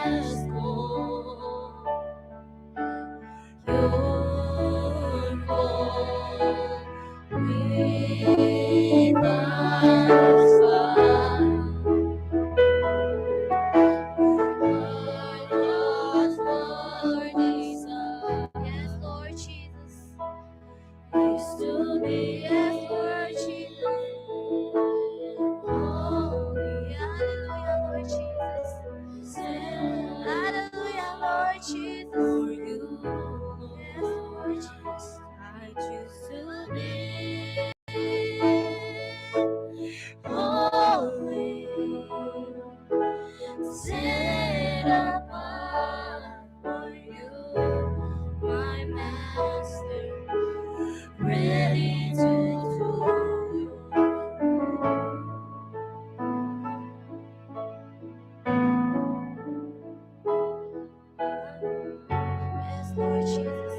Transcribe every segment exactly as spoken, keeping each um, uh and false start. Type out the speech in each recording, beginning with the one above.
Yes, Lord. Your call revives us. Our hearts are desire. Yes, Lord Jesus. Is to be as Lord Jesus. Holy. Hallelujah, Lord Jesus. Hallelujah, Lord Jesus. For you. Yes, Lord Jesus. I choose to be holy, set apart for you, my master, ready to do your will. Yes, Lord Jesus.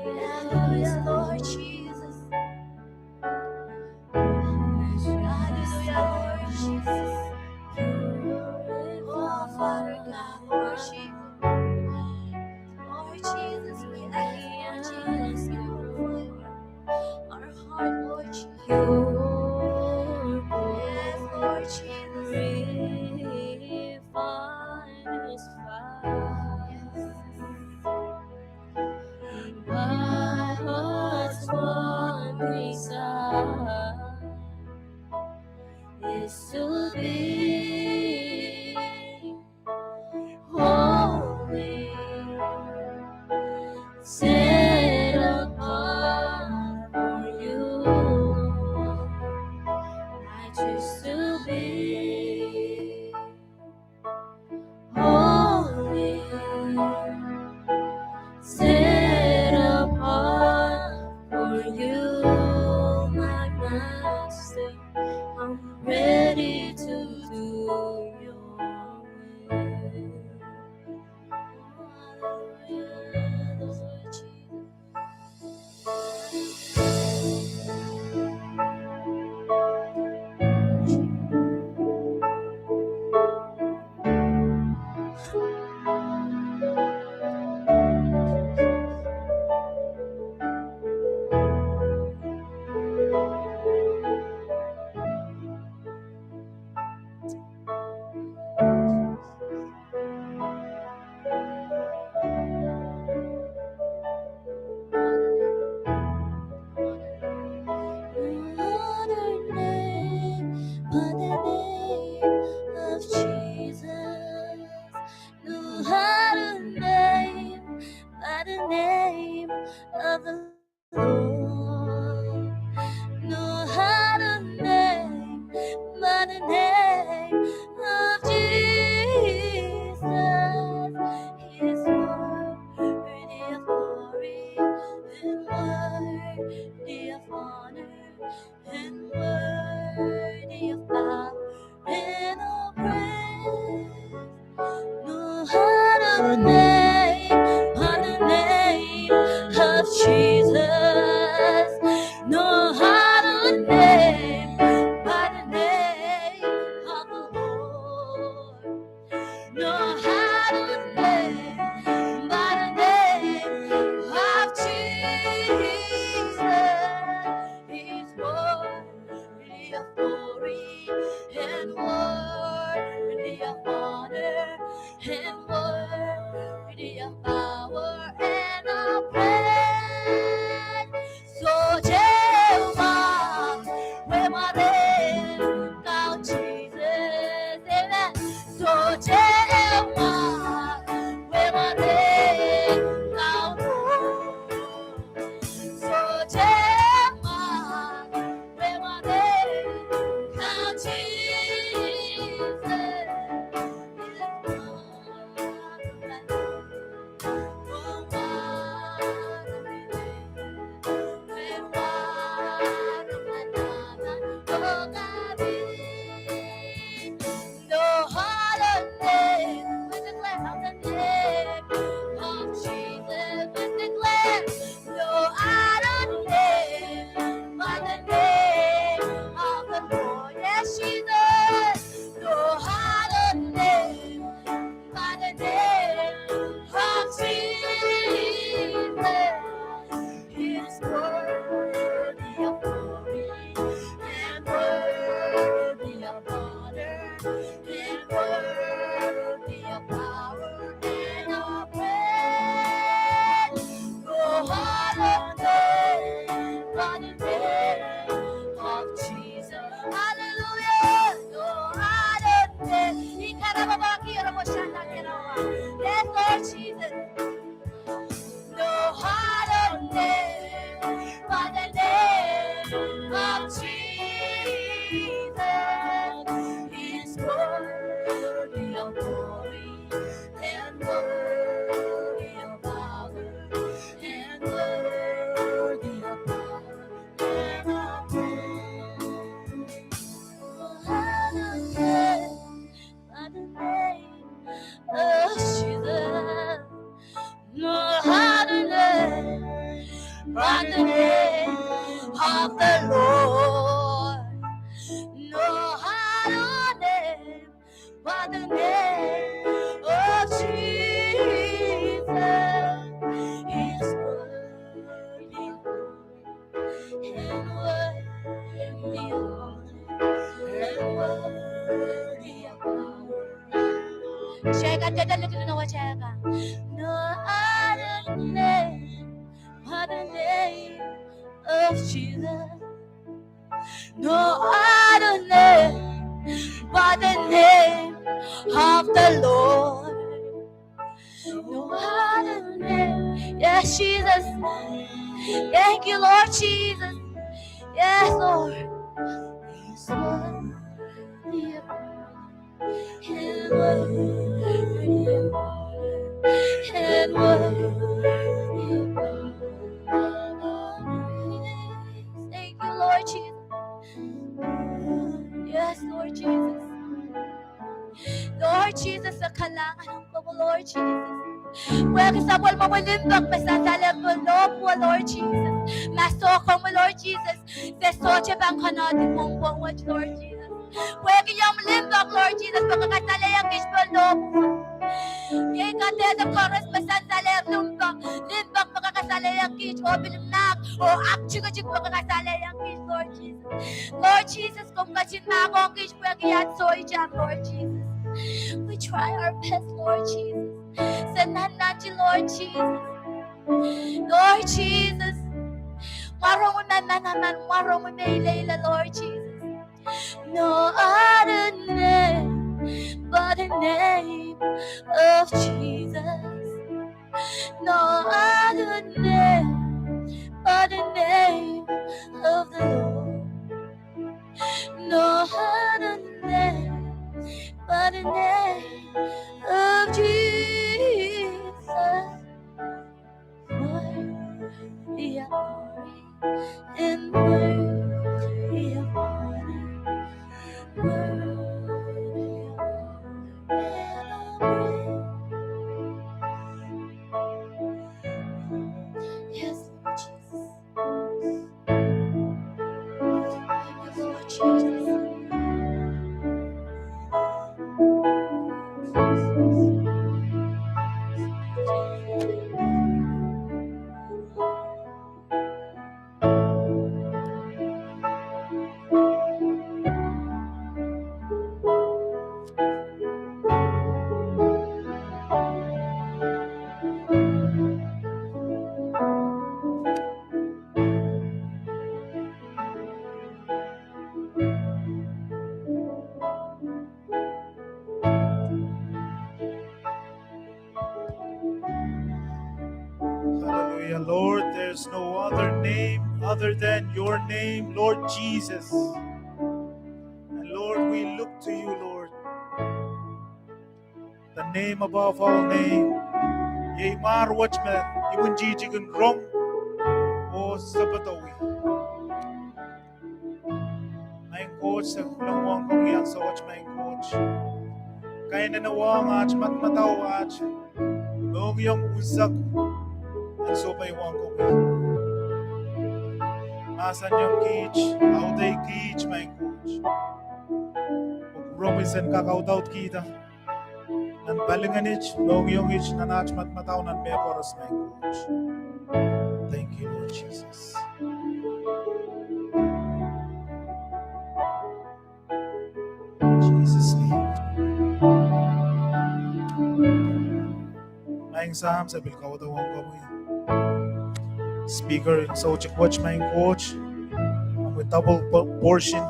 Yes, Lord Jesus. Hallelujah, Lord Jesus. Oh, Father God, Lord Jesus. Lord Jesus, we ask you, Lord Jesus, to purify our heart, Lord Jesus. Yes, Lord Jesus. Refine us, Father. Yes. My heart's one desire is to be holy, set apart for you. I choose to be holy, set apart for you, my master. I'm ready to do your will. Hallelujah, Lord Jesus. No other name but the name of Jesus. No other name but the name of the Lord. No other name but the name of Jesus. He is worthy of glory and worthy of honor and worthy of power and of praise. No other name but the name of Jesus. No other name but the name of the Lord. No other name but the name of Jesus. He is worthy of glory and worthy of honor and worthy of power and of praise. Sohte ehu mahk wehwehn Kaun Sises. Amen. Sohte ehu mahk wehwehn Kaun. Sohte ehu mahk wehwehn Kaun Sises. Yes, Lord Jesus. No other name but the name of Jesus is worthy of glory and worthy of honor and worthy of power and of praise. No other name but the name of Jesus. No other name but the name of the Lord. No other name but the name of Jesus is worthy. And worthy of honor, and worthy of power. Sehka, doadoahk likidu nan wasa kan. No other name but the name of Jesus. No other name but the name of the Lord. No other name. Yes, Jesus. Thank you, Lord Jesus. Yes, Lord. He's worthy of, and worthy of, and worthy of. Thank you, Lord Jesus. Yes, Lord Jesus. Lord Jesus, e kalahngan ong komwi, Lord Jesus. Pwehki sapwellimomwi limpoak me sansalehng pohn lohpwuo, Lord Jesus. Ma soh komwi, Lord Jesus, se sohte pahn konohdi pwongpwong wet, Lord Jesus. Pwehki omwi limpoak, Lord Jesus, pwe ke kasalehiong kiht pohn lohpwuo. Iei kadehde koaros me sansalehng limpoak, limpoak pwe ke kasalehiong kiht, oh pil mahk, oh aktikitik pwe ke kasalehiong kiht, Lord Jesus. Lord Jesus, komw ketin mahkohng kiht pwehki ansou itar, Lord Jesus. We try our best, Lord Jesus. Se nannanti, Lord Jesus. Lord Jesus. Mwaromwi me manaman, mwaromwi me ileile, Lord Jesus. No other name but the name of Jesus. No other name but the name of the Lord. No other name but the name of Jesus. Worthy of glory and worthy of honor. Worthy of honor. Yes, Lord Jesus. Hallelujah, Lord. There's no other name other than your name, Lord Jesus. And Lord, we look to you, Lord. The name above all name. Iei imwar wet me imwintihti kin rong oh sohpedohwih. Maing Koht, se kuloak ong komwi ansou wet, Maing Koht. Kainene wong aht madamadau, aht mohngiong unsek, ansou pei wong komwi. Mahsanihong kiht, audehi kiht, Maing Koht. Pwe kupwuromwi sen kak audaudkihda nan palingehn wet, mohngiong wet, nan aht madamadau, nan mehkoaros, Maing Koht. Thank you, Lord Jesus. Jesus' name. Maing Sahm, se pil kauwada ong komwi speaker en soutik wet, Maing Koht, with double po-, portion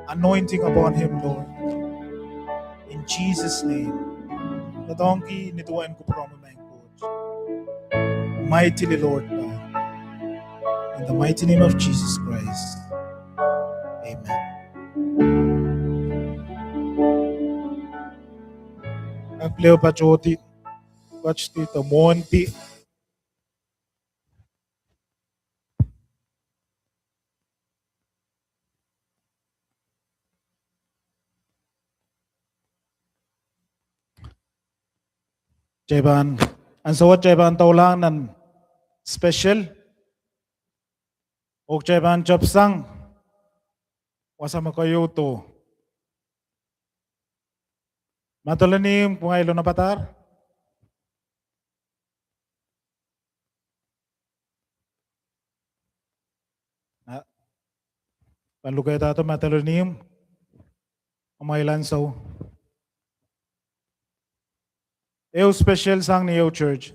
anointing upon him, Lord. In Jesus' name. Doadoahngki ni duwen kupwuromwi, Maing Koht. Mightily, Lord God. In the mighty name of Jesus Christ. Amen. Ak pil patohdi, patohdi mwohndi. Kitail pahn, ansou wet kitail pahn doulahng nan special. Oh kitail pahn tepsang wasa me keieu doh. Madolenihmw, pwungai lonapadar. Ah, pahn lukehdahdo Madolenihmw, amwail ansou. Ehu special sang ni ehu church.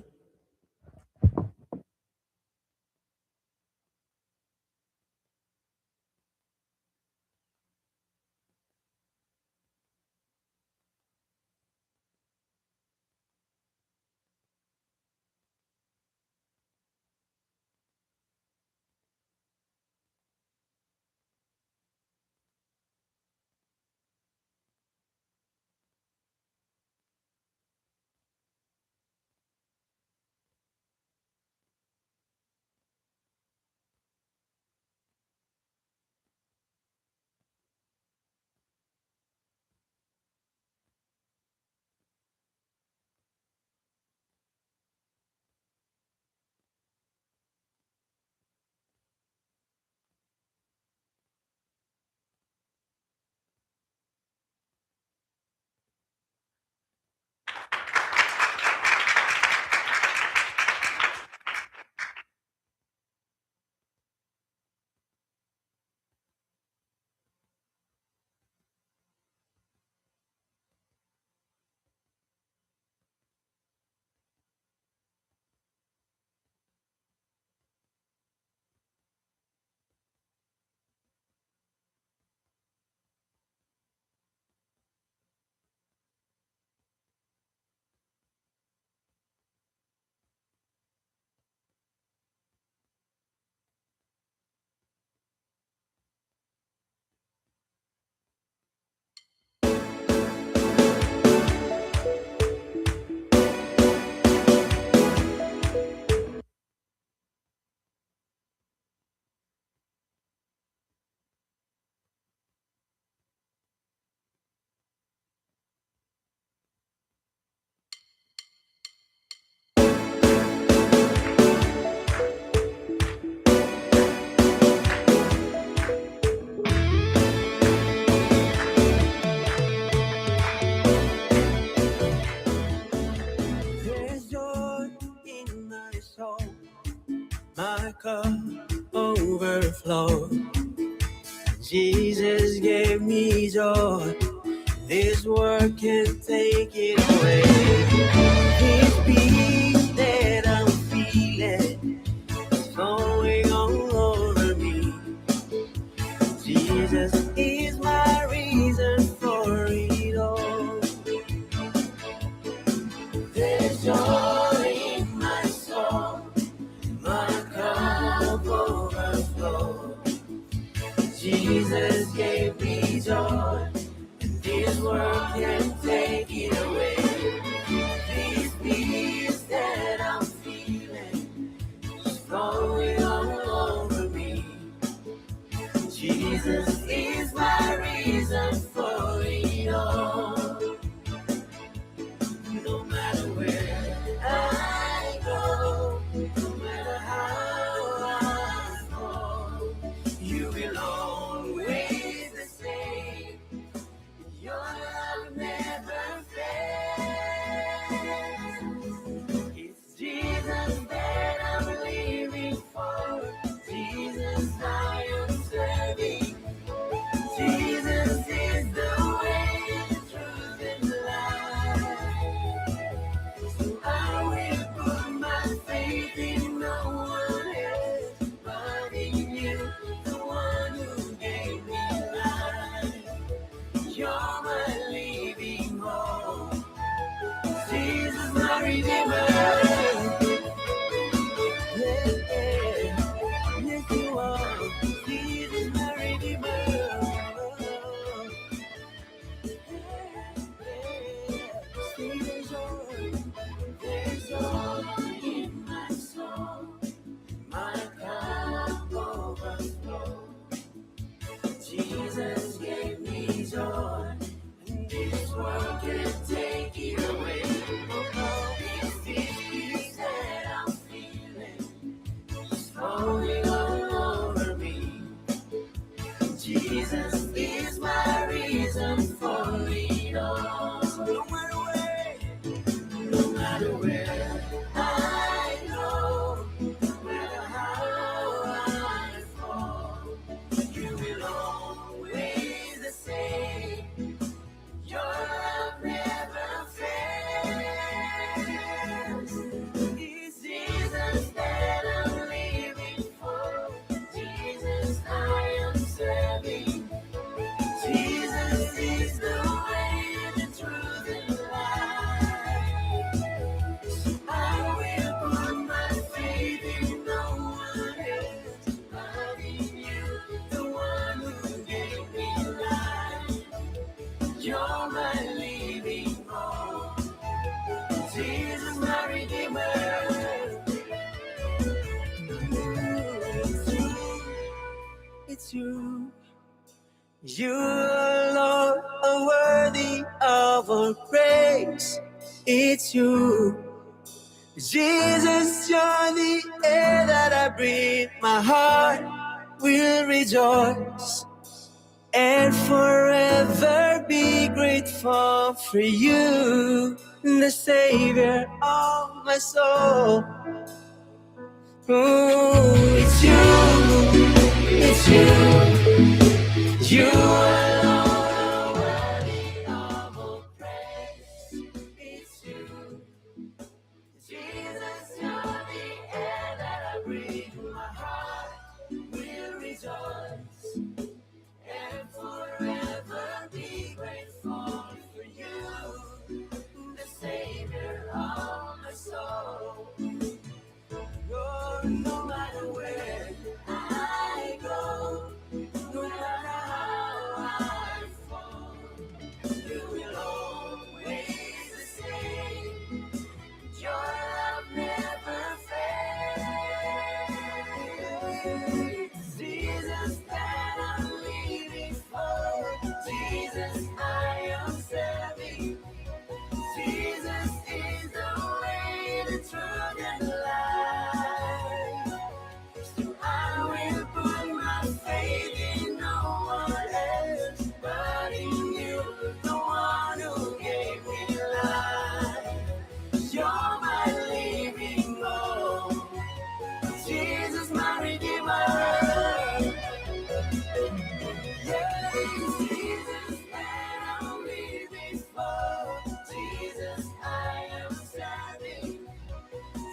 There's joy in my soul. My cup overflows. Jesus gave me joy. This world can't take it away. This peace that I'm feeling is flowing all over me. Jesus is my reason for it all. There's joy in my soul. My cup overflows. Jesus gave me joy, and this world can't take it away. This peace that I'm feeling is flowing all over me. Jesus is my reason for it all. No matter where I go, no matter how I fall, you will always the same. Your love never fails. It's Jesus that I'm living for. Jesus I am serving. Jesus is the way, the truth, and the life. There's joy, there's joy in my soul. My cup overflows. Jesus gave me joy, and this world can't take it away. It's this peace that I'm feeling, it's flowing all over me. Jesus is my reason for it all. So no matter where, no matter where I go, no matter how I fall, you will always the same. Your love never fails. It's Jesus that I'm living for. Jesus I am serving. Jesus is the way, the truth, and the life. I will put my faith in no one else but in you, the one who gave me life. You're my living hope. Jesus, my Redeemer. It's you. It's you. You alone are worthy of all praise. It's you. Jesus, you're the air that I breathe. My heart will rejoice and forever be grateful for you, the Savior of my soul. Ooh, it's you, it's you, you alone are worthy of all praise. It's you, Jesus, you're the air that I breathe. My heart will rejoice and forever be grateful for you, the Savior of my soul. Lord, no matter where I go, no matter how I fall, you will always the same. Your love never fails. Jesus that I'm living for, Jesus I am serving. Jesus is the way, the truth, and the life. So I will put my faith in no one else but in you, the one who gave me life. You're my living hope. Jesus, my Redeemer. Yes, Jesus, that I'm living for. Jesus, I am serving.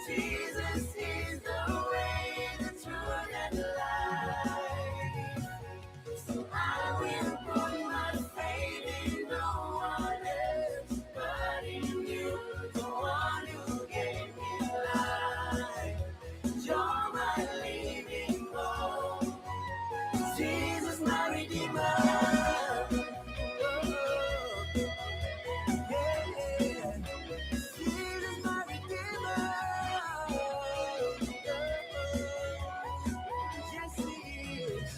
Jesus is the way, the truth, and the life. So I will put my faith in no one else but in you, the one who gave me life. You're my living hope. Jesus, my Redeemer. Yeah. Jesus, my Redeemer. Yes, he is.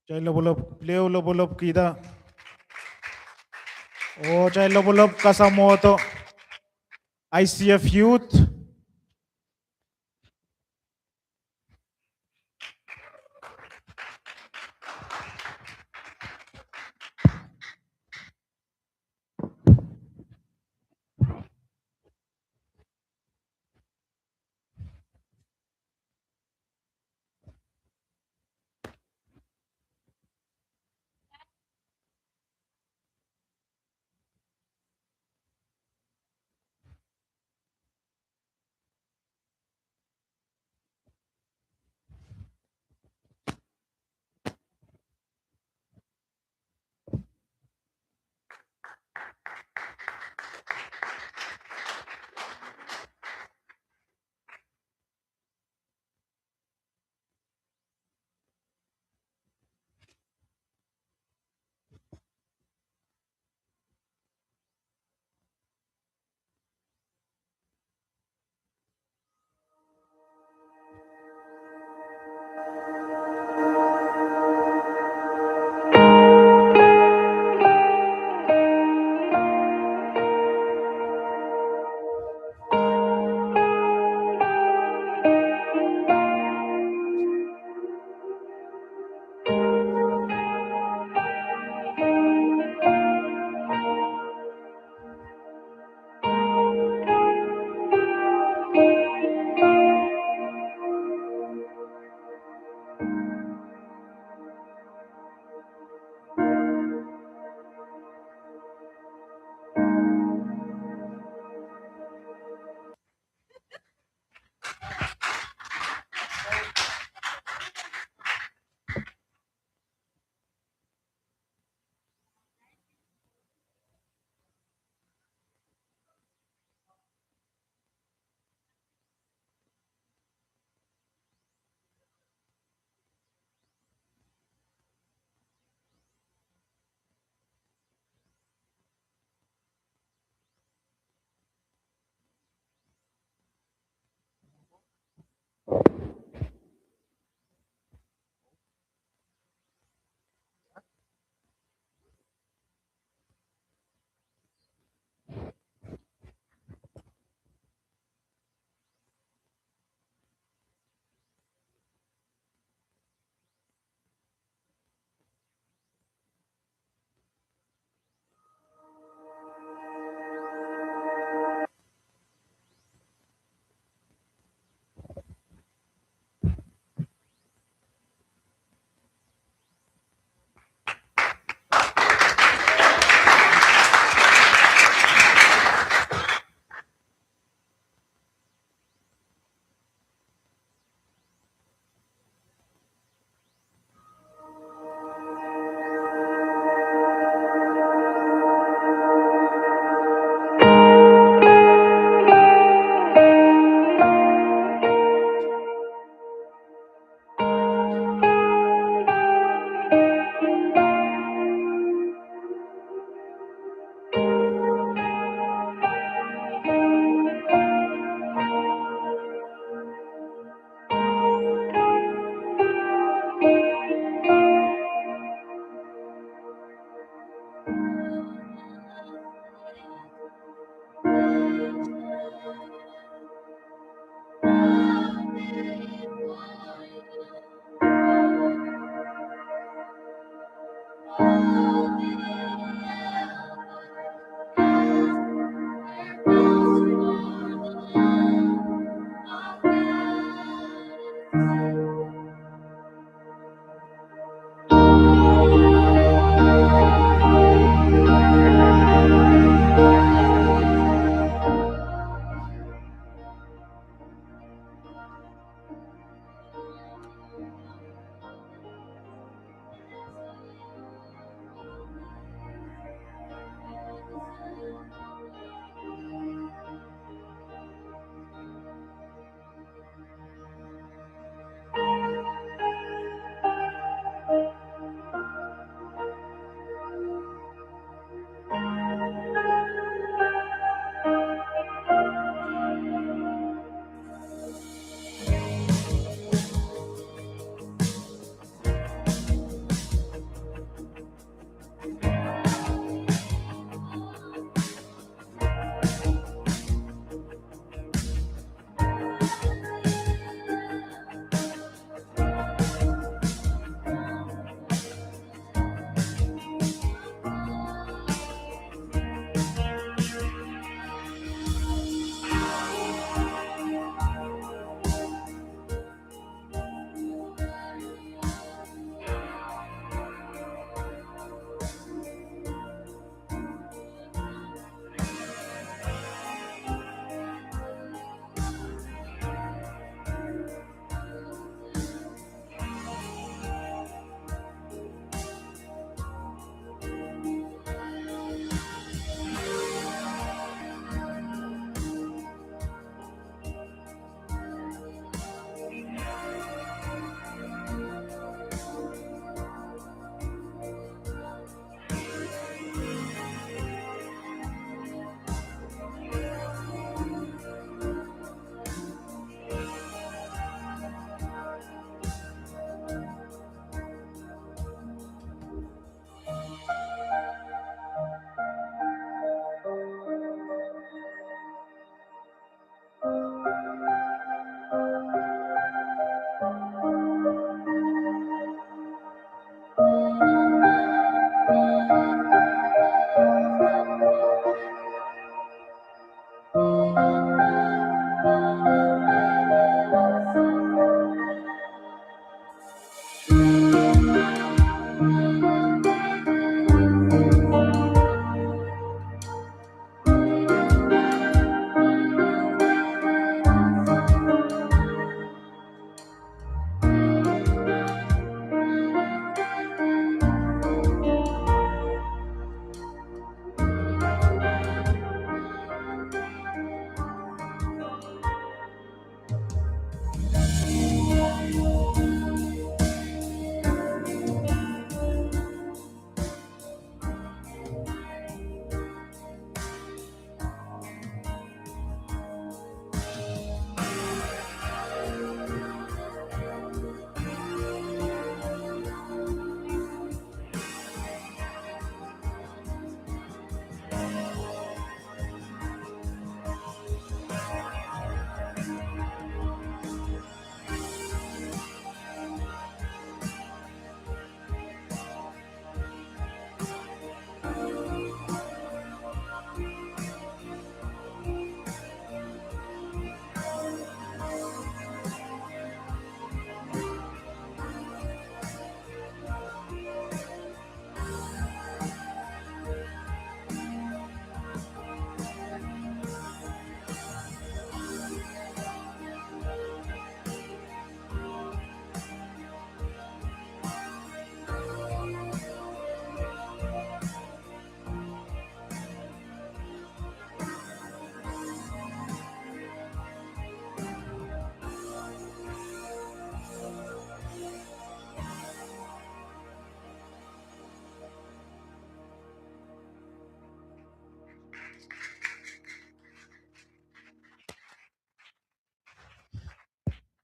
Kitail lopwulopw, pil lopwulopw kihda. Oh, kitail lopwulopw kasamwohdo I C F Youth.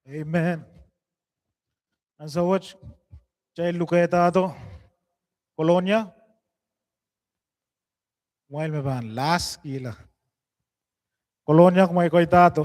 Amen. Ansou wet, kitail lukehdahdo Kolonia. Kumwail me pahn last kihla. Kolonia, kumwail koidahdo.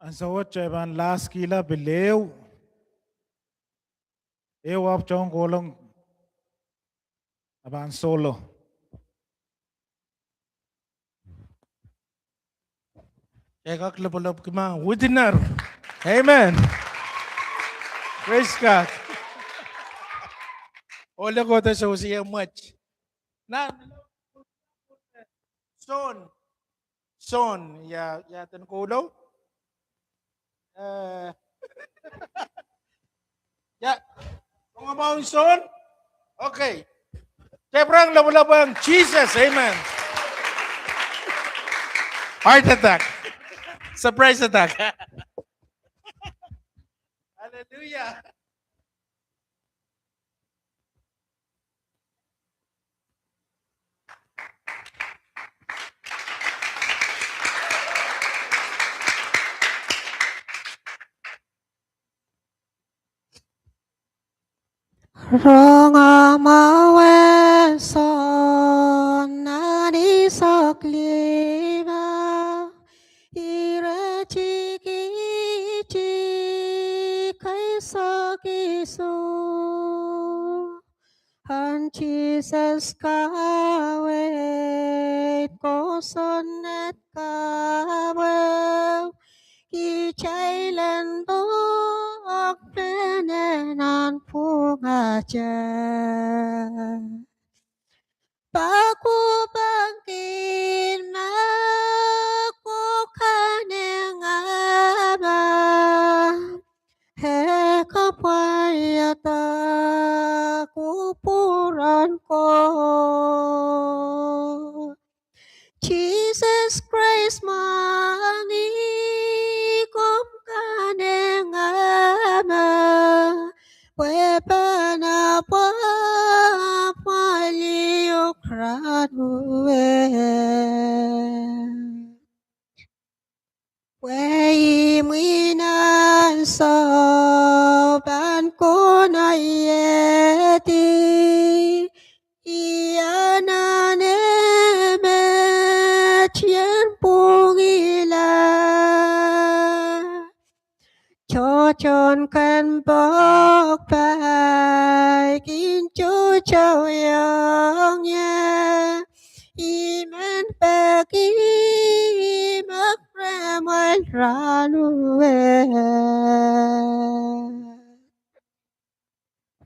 Ansou wet kitail pahn laskihla pil ehu, ehu ahpw tohn kohlong, a pahn solo. Kitail kak lopwolopwki ma witiner. Amen. Praise God. Ole kohdo sousiemwet. Na, Sohn. Sohn, ia, ia den koulou. Eh. Ia, pwongo mwahu Sohn. Okay. Kitail pwurehng lopwolopwehng Sises, amen. Heart attack. Surprise attack. Hallelujah. Rongamwahu en Sohn nan eisek lima, ire tikitik eisek isuh. Ahn Sises kaweid kosonned kamwahu, kitail en pwukoa pene nan pwungatail. Pahkupahkin me kumw kanengamah, e kapwaiada kupwuren Koht. Sises Krais, mwahngih komw kanengamah, pwe pahn apwahpwalih uhk rahnwet. Pwe imwin ansou pahn konahiedi, I anahne met ien pwungila. Tohtohn ken pwuhk pai kin toutou iong ie, I men peki me kumw mwahngih rahnwet.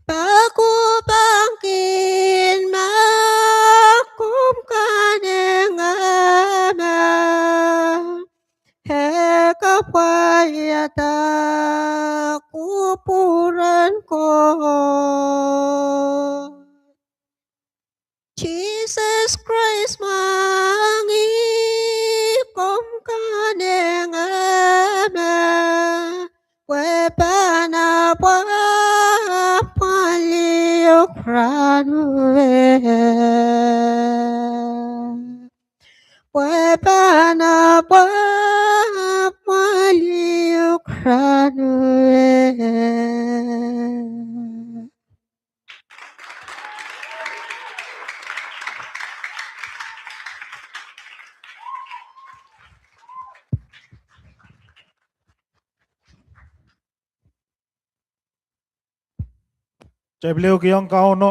Pahkupahkin me kumw kanengamah, e kapwaiada kupwuren Koht. Sises Krais, mwahngih komw kanengamah, pwe pahn apwahpwalih uhk rahnwet. Pwe pahn apwahpwalih uhk rahnwet. Kitail pil ehukihong Kauno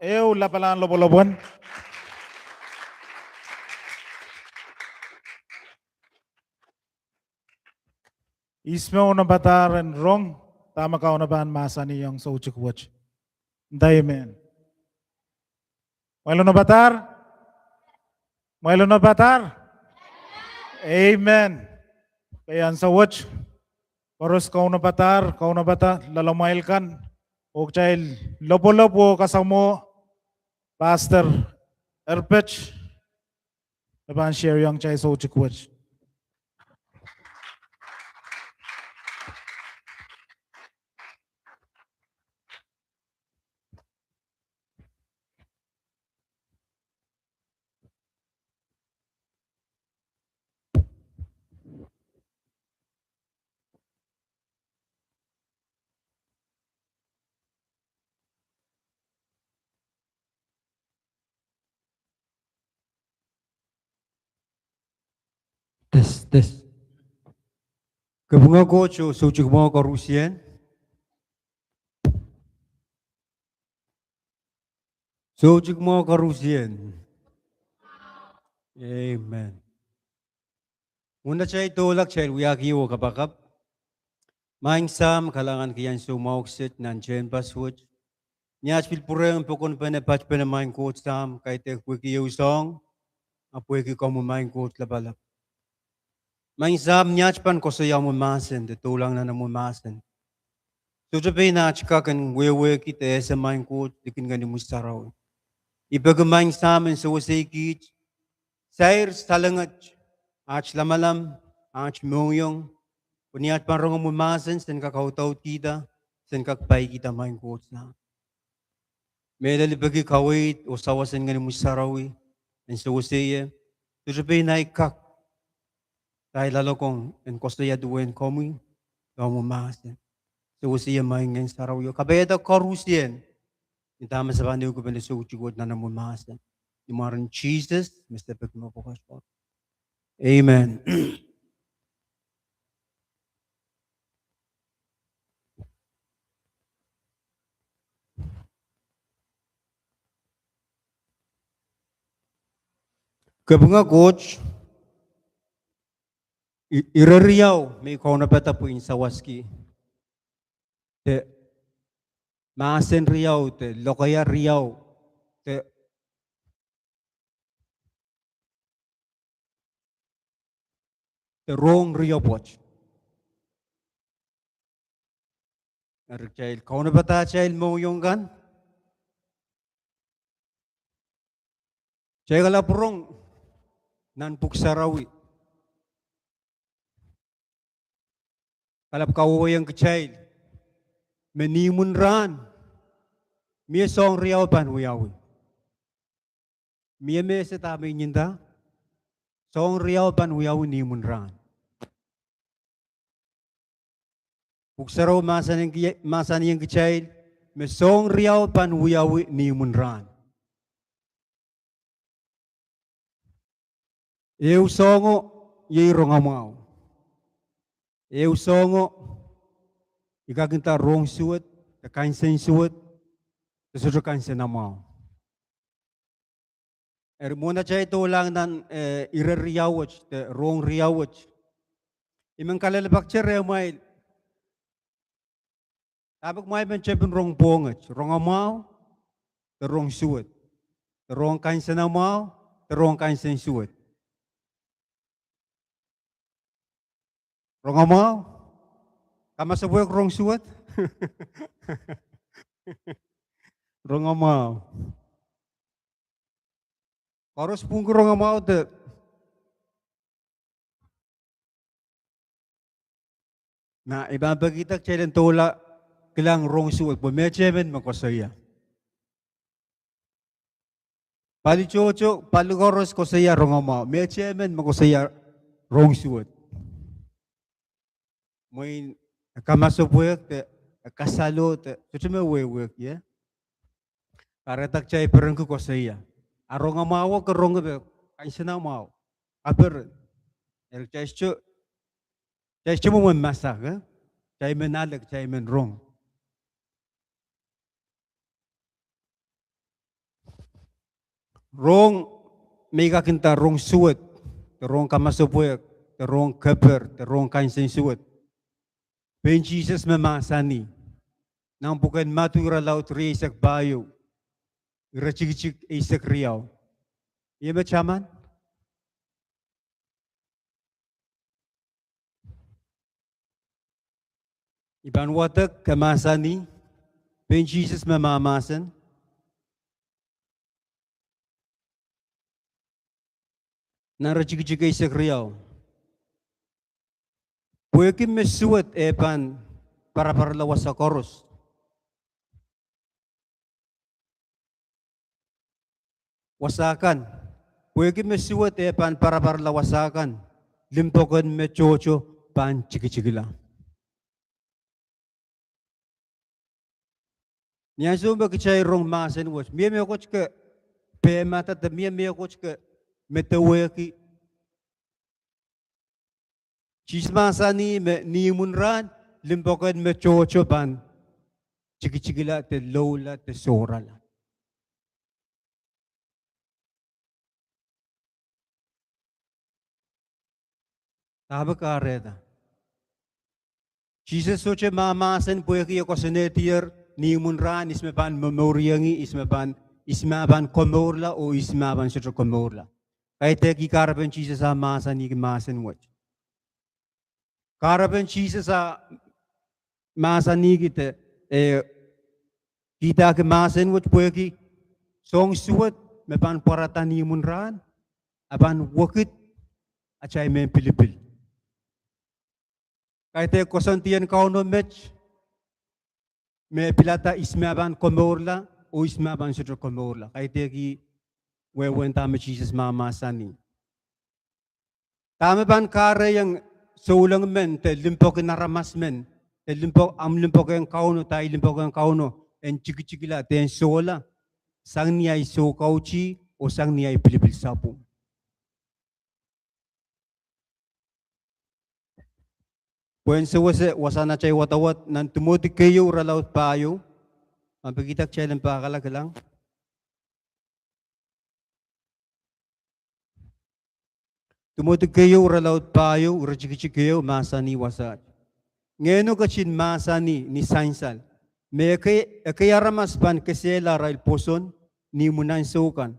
ehu lapalahn lopwolopwon. Ihs me onopadahr en rong dahme Kauno pahn mahsanihong soutik wet? Nda amen. Mwail onopadahr? Mwail onopadahr? Amen. Pwe ansou wet koaros kaunopadahr, kaunopada loalamwail kan, oh kitail lopwolop oh kasamwo Pastor Erpet me pahn share ong kitail soutik wet. Test, test. Kapinga Koht oh soutik mwahu koarusie. Soutik mwahu koarusie. Amen. Mwohn atail doula kitail wiahki ehu kapakap. Maing Sahm, kalahngan ki ansou mwahu kiset nan tehnpas wet. Ni at pil pwurehng pokonpene patpene, Maing Koht Sahm, kaidehk pwehki ehu soahng, ahpw pwehki komwi, Maing Koht Lapalap. Maing Sahm, ni at pahn koasoia omwi mahsen de doulahng nan omwi mahsen, sohte pein at kak en wehwehki de ese, Maing Koht, likin Ngehn omwi Sarawi. I peki, Maing Sahm, en sewesei kiht, sair salenget, at lamalam, at mohngiong, pwe ni at pahn rong omwi mahsen, sen kak audaudkihda, sen kak paikihda, Maing Koht Sahm. Mehlel I peki kaweid oh sawas en Ngehn omwi Sarawi en sewesei ie, sohte pein ahi kak, de ahi loalokong en koasoia duwen komwi, de omwi mahsen. Sewesei ie, Maing Ngehn Sarawi, oh kapaiada koarusie ni dahme se pahn ehukipene soutik wet nan omwi mahsen. Ni mwaren Sises me se peki me pwukat. Amen. Kapinga Koht, i-, ire riau me I kaunopada pwehn sawaski, de mahsen riau, de lokaia riau, de de rohng riau pwoat. Eri kitail kaunopada atail mohngiong kan. Kitail kalap rong nan Pwuhk Sarawi. Kalap kawehwehiong kitail me ni imwin rahn, mie soahng riau pahn wiawi. Mie me se dahme I nda, soahng riau pahn wiawi ni imwin rahn. Pwuhk Sarawi mahsanih, mahsanihong kitail me soahng riau pahn wiawi ni imwin rahn. Ehu soahngo iei rongamwahu. Ehu soahngo I kak nda rohng suwed, de kansensuwed, de sohte kansenamwahu. Eri mwohn atail doulahng nan, eh, ire riau wet, de rohng riau wet, I men kalelapak rehmwail, dahme kumwail men tepin rong pwohnget, rongamwahu, de rohng suwed, de rohng kansenamwahu, de rohng kansensuwed. Rongamwahu? Kamasepwehk rohng suwed? Rongamwahu. Koaros pwungki rongamwahu de. Na I pahn pekihda kitail en doula kilang rohng suwed pwe mehtemen me koasoia. Pali tohto, pali koaros koasoia rongamwahu, mehtemen me koasoia rohng suwed. Mwein e kamasepwehk de e kasalo de sohte me wehwehki, eh? Kahrehda kitail perenki koasoia, a rongamwahu ke rong me kansenamwahu, kaperen. Eri kitail sohte, kitail sohte mwomwen masak, eh? Kitail men ale, kitail men rong. Rohng me I kak nda rohng suwed, de rohng kamasepwehk, de rohng keper, de rohng kansensuwed, pein Sises me mahsanih nan pwuken Madiu irelaud rieisek pahieu, iretikitik eisek riau. Ie me taman? I pahn wadek, e mahsanih, pein Sises me mahmahsen nan iretikitik eisek riau, pwehki me suwed e pahn paraparala wasa koaros. Wasa kan, pwehki me suwed e pahn paraparala wasa kan, limpoak en me tohto pahn tikitikla. Ni ansou me kitail rong mahsen wet, mie mehkot ke pehmada de mie mehkot ke medewehki. Sises mahsanih me ni imwin rahn, limpoak en me tohto pahn tikitikla de loula de sohrala. Dahme kahrehda? Sises sohte mahmahsen pwehki e koasoanehdier ni imwin rahn ihs me pahn momourieng ih, ihs me pahn, ihs me pahn komourla oh ihs me pahn sohte komourla. Kaidehk ih kahrepen Sises ah mahsanihki mahsen wet. Kahrepen Sises ah mahsanihki de, eh, kihdahki mahsen wet pwehki soahng suwed me pahn pwarada ni imwin rahn, a pahn wekid atail mehn pilipil. Kaidehk koasoandi en Kauno met, me pilada ihs me pahn komourla oh ihs me pahn sohte komourla. Kaidehk ih wehwehn dahme Sises mahmahsanih. Dahme pahn kahrehiong souleng men de limpoak en aramas men, de limpoak, ahmw limpoak en Kauno, de ahi limpoak en Kauno, en tikitikla de en sohla, sang ni ahi soukautih oh sang ni ahi pilipil sapwung. Pwehn sewese wasahn atail wadawad nan Timoty keieu irelaud pahieu, ma pekihda kitail en pahkala kilang. Timoty keieu irelaud pahieu, iretikitik ehu, mahsanih wasaht: Ngehno ketin mahsanih ni sansal me ekei, ekei aramas pahn kesehla arail pwoson ni imwin ahnsou kan.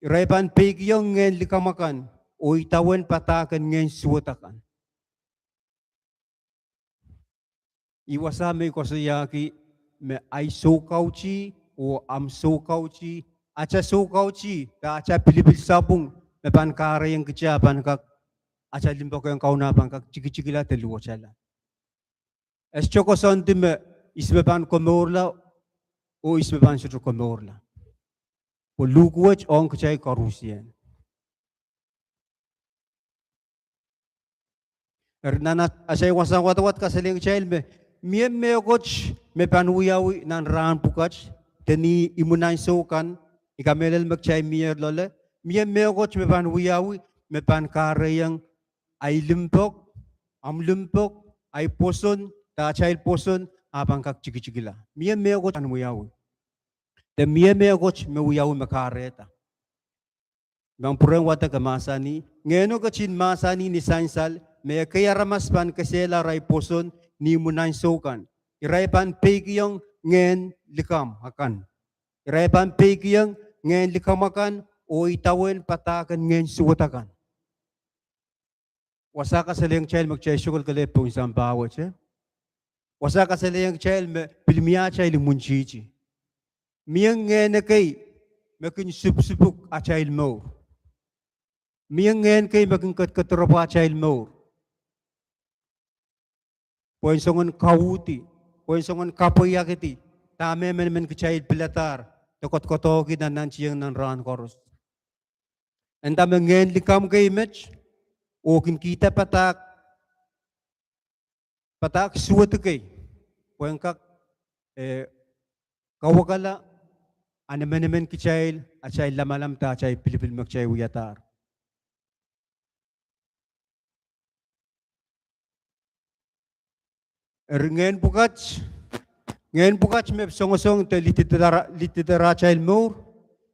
Irail pahn peikiong ngehn likamw akan oh idawehn padahk en ngehn suwed akan. Ih wasa me I koasoiahki me ahi soukautih oh ahmw soukautih, atail soukautih de atail pilipil sapwung me pahn kahrehiong kitail pahn kak, atail limpoak en Kauno pahn kak tikitikla de luwetala. E sohte koasoandi me ihs me pahn komourla oh ihs me pahn sohte komourla. Pwe luhk wet ong kitail koarusie. Eri nan atail wasahn wadawad kasalehiong kitail me mie mehkot me pahn wiawi nan rahn pwukat de ni imwin ahnsou kan, I kamehlele me kitail mie loale, mie mehkot me pahn wiawi me pahn kahrehiong ahi limpoak, ahmw limpoak, ahi pwoson de atail pwoson a pahn kak tikitikla. Mie mehkot pahn wiawi. De mie mehkot me wiawi me kahrehda. Nan pwurehng wadek e mahsanih: Ngehno ketin mahsanih ni sansal me ekei aramas pahn kesehla arail pwoson ni imwin ahnsou kan. Irail pahn peikiong ngehn likamw akan. Irail pahn peikiong ngehn likamw akan oh idawehn padahk en ngehn suwed akan. Wasa kasalehiong kitail me kitail sohte kelehpw pohn sampah wet, eh? Wasa kasalehiong kitail me pil mie atail imwintihti. Mie ngehn ekei me kin supwusupwuk atail mour. Mie ngehn kei me kin kedkediropwe atail mour. Pwehn soangen kauhdi, pwehn soangen kapweiakidi dahme emenemen kitail piladahr de koadokoadohki nan nantihong nan rahn koaros. E nda me ngehn likamw kei met oh kin kihda padahk, padahk suwed kei, pwehn kak, eh, kawekala ahn emenemen kitail, atail lamalam de atail pilipil me kitail wiadahr. Eri ngehn pwukat, ngehn pwukat me songosong de lididara, lididara atail mour,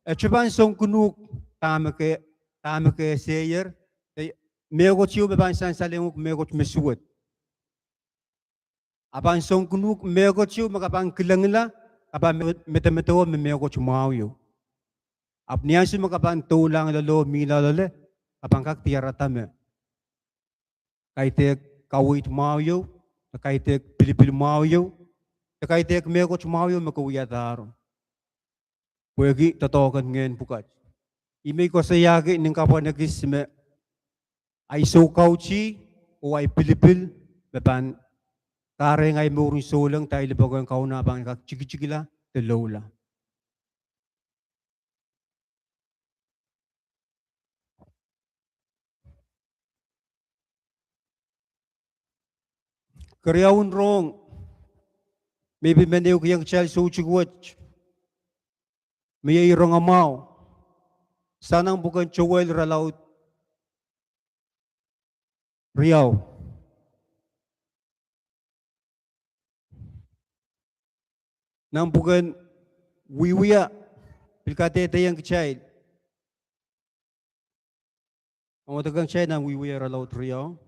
e sohte pahn songkinuhk dahme ke, dahme ke eseier, de mehkot ieu me pahn sansalehng uhk mehkot me suwed. A pahn songkinuhk mehkot ieu me ke pahn kilengla, ke pahn me, medemedewe me mehkot mwahu ieu. Ahpw ni ansou me ke pahn doulahng loale oh mih loale, ke pahn kak diarada me kaidehk kaweid mwahu ieu, de kaidehk pilipil mwahu ieu, de kaidehk mehkot mwahu ieu me ke wiadahro. Pwehki doadoahk en ngehn pwukat. Ih me I koasoiahki nin kapwan ekis me ahi soukautih oh ahi pilipil me pahn kahrehiong ahi mouren souleng de ahi limpoak en Kauno a pahn kak tikitikla de loula. Keriaun rohng me I pil men ehukihong kitail soutik wet, me iei rongamwahu, sang nan pwuken Sohel irelaud riau. Nan pwuken Wiewia, pil kadehdehiong kitail. Ong wadek ong kitail nan Wiewia irelaud riau.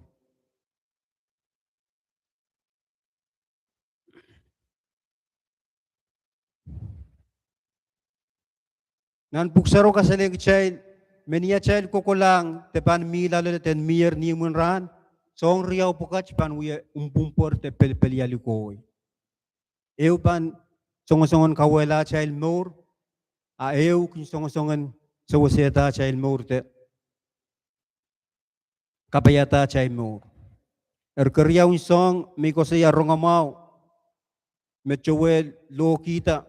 Nan pwuhk sarawio kasalehiong kitail, me ni atail kokolahng de pahn mih loale de mier ni imwin rahn, soahng riau pwukat pahn wia umpwumpwor de pelpelial kohwei. Ehu pahn songosongen kauwehla atail mour, a ehu kin songosongen sewesehda atail mour de kapaiada atail mour. Eri keriaun soahng me I koasoia rongamwahu me Joel lohkihda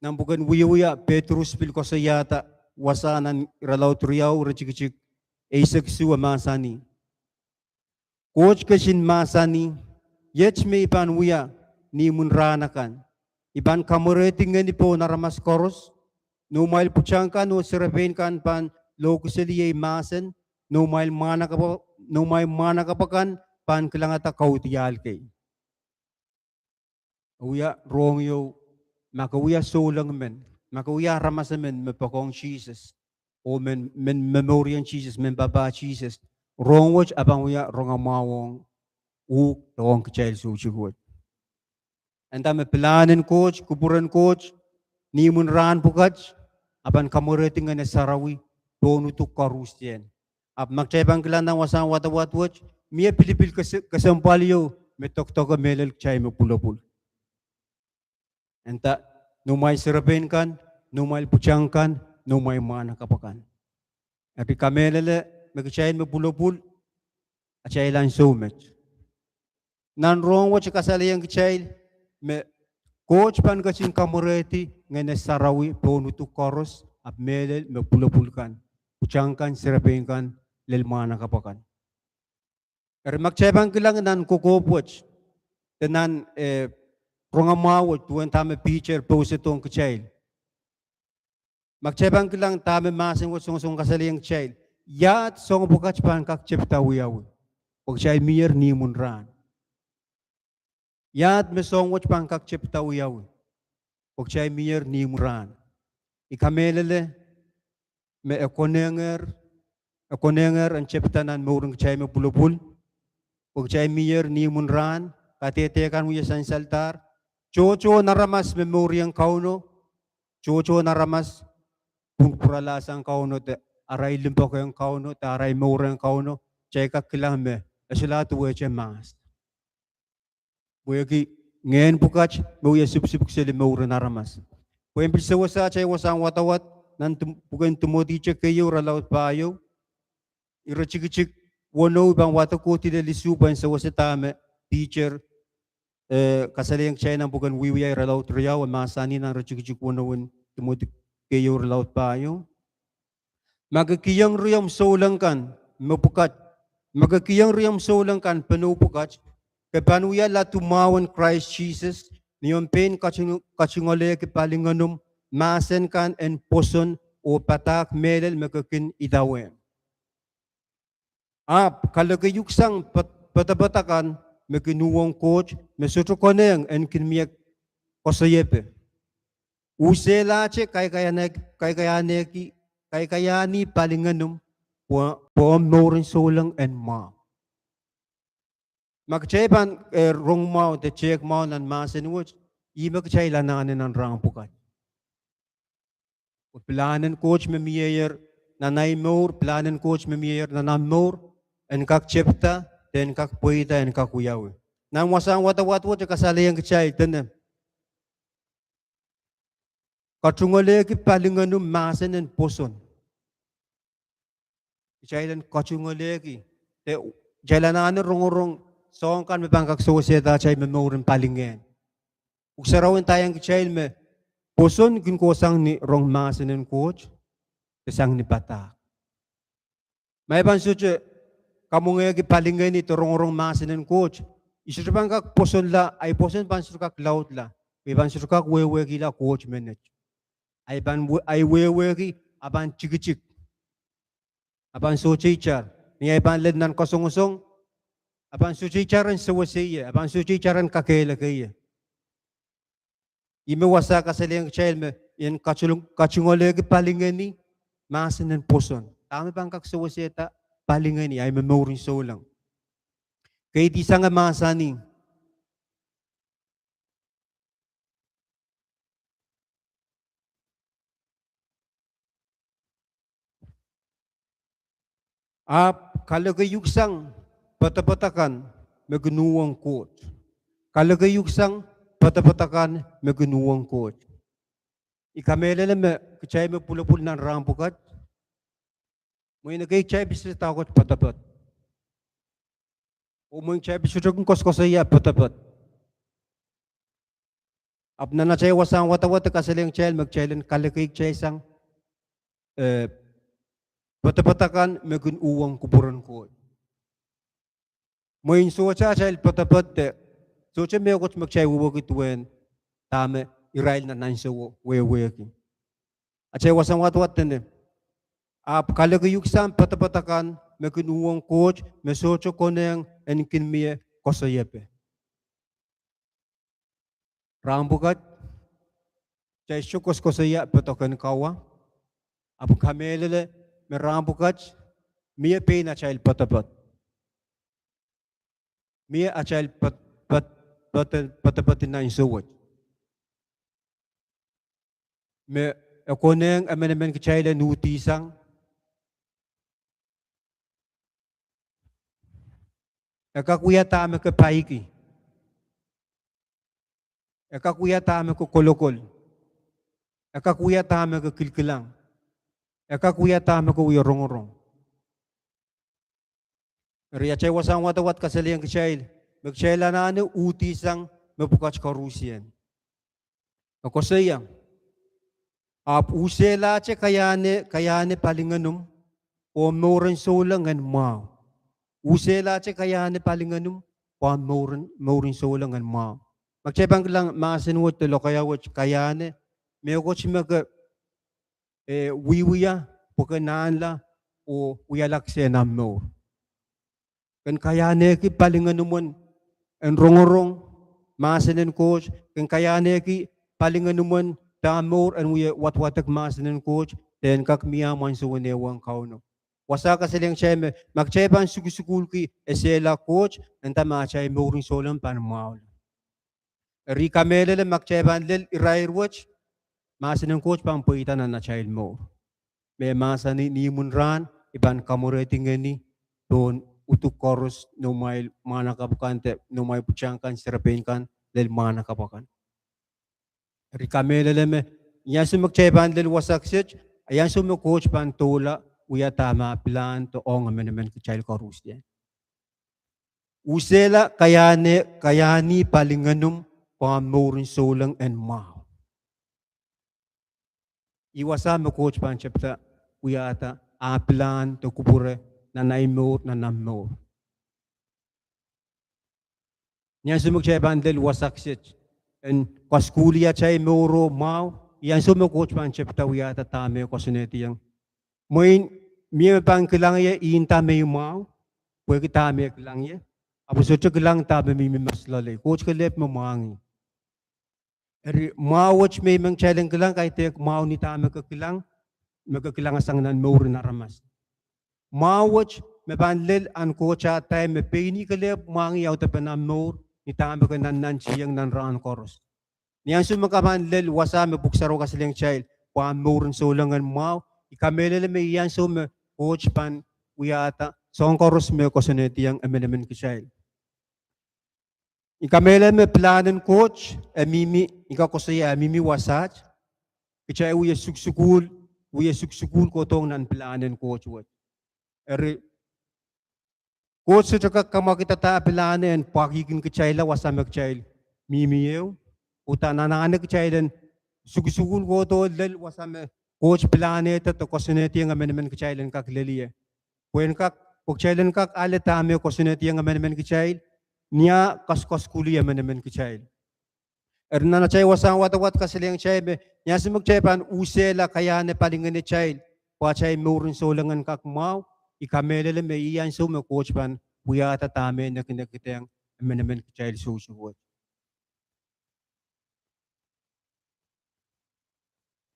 nan pwuken Wiewia, Petrus pil koasoiahda wasa nan irelaud riau, iretikitik eisek isuh, e mahsanih: Koht ketin mahsanih, iet me I pahn wia ni imwin rahn akan. I pahn kamwerehdi ngeni pohn aramas koaros, noumwail pwutak kan oh serepein kan pahn lohkiseli ei mahsen, noumwail mwahnakapw, noumwail mwahnakapw akan pahn kilangada kaudiahl kei. E wia rohng ieu, ma ke wia souleng men, ma ke wia aramas emen me poakohng Sises, oh men, men momouriong Sises, men papah Sises, rohng wet a pahn wia rongamwahu ong uhk de ong kitail soutik wet. E nda me pilahn en Koht, kupwuren Koht, ni imwin rahn pwukat, a pahn kamwerehdi Ngehn Sarawi pohn uduk koaruhsie. Ahpw ma kitail pahn kilang nan wasahn wadawad wet, mie pilipil kese-, kesempwal ieu me dokdoke mehlel kitail me pwulopwul. E nda, noumwail serepein kan, noumwail pwutak kan, noumwail mwahnakapw akan. Eri kamehlele me kitail me pwulopwul, atail ansou met. Nan rohng wet e kasalehiong kitail me Koht pahn ketin kamwerehdi Ngehn Sarawi pohn uduk koaros, ahpw mehlel me pwulopwul kan, pwutak kan, serepein kan, lel mwahnakapw akan. Eri ma kitail pahn kilang nan kokohp wet, de nan, eh, rongamwahu wet, duwen dahme Piter pousedohng kitail. Ma kitail pahn kilang dahme mahsen wet songosong kasalehiong kitail, iahd soahng pwukat pahn kak tepda wiawi, pwe kitail mier ni imwin rahn. Iahd me soahng wet pahn kak tepda wiawi, pwe kitail mier ni imwin rahn. I kamehlele me e konehng, e konehng en tepda nan mouren kitail me pwulopwul, pwe kitail mier ni imwin rahn, kadehde kan wie sansaldahr, tohtohn aramas me mourieng Kauno, tohtohn aramas pwupwuralahsang Kauno de arail limpoak ong Kauno de arail mour ong Kauno, kitail kak kilang me e solahr duwehte mahs. Pwehki ngehn pwukat me wie sipwsipwki seli mouren aramas. Pwehn pil sewese atail wasahn wadawad, nan Tim-, pwuken Timoty keieu irelaud pahieu, iretikitik weneu, I pahn wadek kohdi lel isuh pwehn sewese dahme Piter, eh, kasalehiong kitail nan pwuken Wiewia irelaud riau, e mahsanih nan iretikitik weneu en Timoty keieu irelaud pahieu. Ma ke kihong riomw souleng kan mepwukat, ma ke kihong riomw souleng kan penou pwukat, ke pahn wia ladumwahu en Krais Sises, ni omw pein katung-, katungoalehki palingenomw mahsen kan en pwoson oh padahk mehlel me ke kin idawehn. Ahpw kaloke iuk sang pod-, podopodo kan me kin uhwong Koht, me sohte konehng en kin mie koasoiepe. Uselahte kaikaiahnehki, kaikaiahnehki, kaikaiahni palingenomw pwe, pwe omw mouren souleng en mwahu. Ma kitail pahn, eh, rong mwahu de tehk mwahu nan mahsen wet, ih me kitail anahne nan rahn pwukat. Pwe pilahn en Koht me mieier nan ahi mour, pilahn en Koht me mieier nan omw mour, en kak tepda, de en kak pweida, en kak wiawi. Nan wasahn wadawad wet e kasalehiong kitail dene katungoalehki palingenomw mahsen en pwoson. Kitail en katungoalehki, de kitail anahne rongorong soahng kan me pahn kak sewesehda atail momour en palingehn. Pwuhk Sarawi ndaiong kitail me pwoson kin kohsang ni rong mahsen en Koht, de sang ni padahk. Ma I pahn sohte kamwengehki palingehni de rongorong mahsen en Koht, I sohte pahn kak pwosonla, ahi pwoson pahn sohte kak laudla, pwe I pahn sohte kak wehwehkihla Koht menet. Ahi pahn we-, ahi wehwehki a pahn tikitik, a pahn sohte itar. Ni ahi pahn lel nan kasongosong, a pahn sohte itar en sewese ie, a pahn sohte itar en kakehlaka ie. Ih me wasa kasalehiong kitail me I en katung-, katungoalehki palingehni mahsen en pwoson. Dahme pahn kak sewesehda palingehni, ahi momourin souleng. Kaidehn sang e mahsanih, ahpw kalekehiuksang poadoapoad akan me kin uhwong Koht. Kalekehiuksang poadoapoad akan me kin uhwong Koht. I kamehlele me kitail me pwulopwul nan rahn pwukat, mwein ekei kitail pil sohte doakoat poadoapoad. Oh mwein kitail pil sohte kin koasokoasoia poadoapoad. Ahpw nan atail wasahn wadawad e kasalehiong kitail me kitail en kalekehiuksang, eh, poadoapoad akan me kin uhwong kupwuren Koht. Mwein sohte atail poadoapoad de, sohte mehkot me kitail wehwehki duwen dahme irail nan ansouo wehwehki. Atail wasahn wadawad dene, ahpw kalekehiuksang poadoapoad akan me kin uhwong Koht me sohte konehng en kin mie koasoiepe. Rahn pwukat, kitail sohte koasokoasoia poadoapoad en kawa, ahpw kamehlele me rahn pwukat, mie pein atail poadoapoad. Mie atail poad-, poad-, poad-, poadoapoad nan ansou wet. Me e konehng emenemen kitail en uhdihsang, e kak wia dahme ke paiki. E kak wia dahme ke kolokol. E kak wia dahme ke kilkilang. E kak wia dahme ke wie rongorong. Eri atail wasahn wadawad kasalehiong kitail me kitail anahne uhdihsang mepwukat koarusie. E koasoia, ahpw usehlahte kaiahne, kaiahne palingenomw pwe omw mouren souleng en mwahu. Usehlahte kaiahne palingenomw pwe omw mouren, mouren souleng en mwahu. Ma kitail pahn kilang mahsen wet de lokaia wet kaiahne, mehkot me ke, eh, wiewia pwe ke nanla oh wiahla kisehn omw mour. Ken kaiahnehki palingenomwen en rongorong mahsen en Koht, ken kaiahnehki palingenomwen de omw mour en wie wadwadek mahsen en Koht, de en kak mie omw ansoun ehuong Kauno. Wasa kasalehiong kitail me ma kitail pahn sukusukuhlki esehla Koht, nda me atail mouren souleng pahn mwahula. Eri kamehlele ma kitail pahn lel irair wet, mahsen en Koht pahn pweida nan atail mour. Me mahsanih ni imwin rahn, I pahn kamwerehdi ngeni pohn uduk koaros noumwail mwahnakapw kan de noumwail pwutak kan, serepein kan, lel mwahnakapw akan. Eri kamehlele me, ni ansou me kitail pahn lel wasa kiset, ni ansou me Koht pahn doula wia dahme e pilahn de ong emenemen kitail koarusie. Usehla kaiahne, kaiahne palingenomw pwe omw mouren souleng en mwahu. Ih wasa me Koht pahn tepda wiahda ah pilahn de kupwure nan ahi mour, nan omw mour. Ni ansou me kitail pahn lel wasa kiset en koaskuhlih atail mour oh mwahu, ih ansou me Koht pahn tepda wiahda dahme e koasoanehdiong. Mwein mie me pahn kilang ie, I nda me I mwahu, pwehki dahme e kilang ie. Ahpw e sohte kilang dahme mihmi mas loalei. Koht kelehpw me mwahngih. Eri mwahu wet me I men kitail en kilang kaidehk mwahu ni dahme ke kilang, me ke kilang sang nan mouren aramas. Mwahu wet me pahn lel ahn Koht atail me pein ih kelehpw mwahngih audepen omw mour, ni dahme ke nannantihong nan rahn koaros. Ni ansou me ke pahn lel wasa me Pwuhk Sarawi kasalehiong kitail pwe omw mouren souleng en mwahu, I kamehlele me ih ansou me Koht pahn wiahda soahng koaros me koasoanehdiong emenemen kitail. I kamehlele me pilahn en Koht e mihmi, I kak koasoia e mihmi wasaht, kitail wie sukusukuhl, wie sukusukuhl kohdohng nan pilahn en Koht wet. Eri Koht sohte kak kamwakidada pilahne en pwakihkin kitailla wasa me kitail mihmi ehu, oh uhdahn anahne kitail en sukusukuhl kohdo lel wasa me Koht pilahnehda de koasoanehdiong emenemen kitail en kak lel ie. Pwe en kak, pwe kitail en kak ale dahme koasoanehdiong emenemen kitail, ni ah koaskoaskuhlih emenemen kitail. Eri nan atail wasahn wadawad kasalehiong kitail me ni ansou me kitail pahn usehla kaiahne palingenomw atail pwe atail mouren souleng en kak mwahu, I kamehlele me ih ansou me Koht pahn wiahda dahme e nekinekdehng emenemen kitail souwas wet.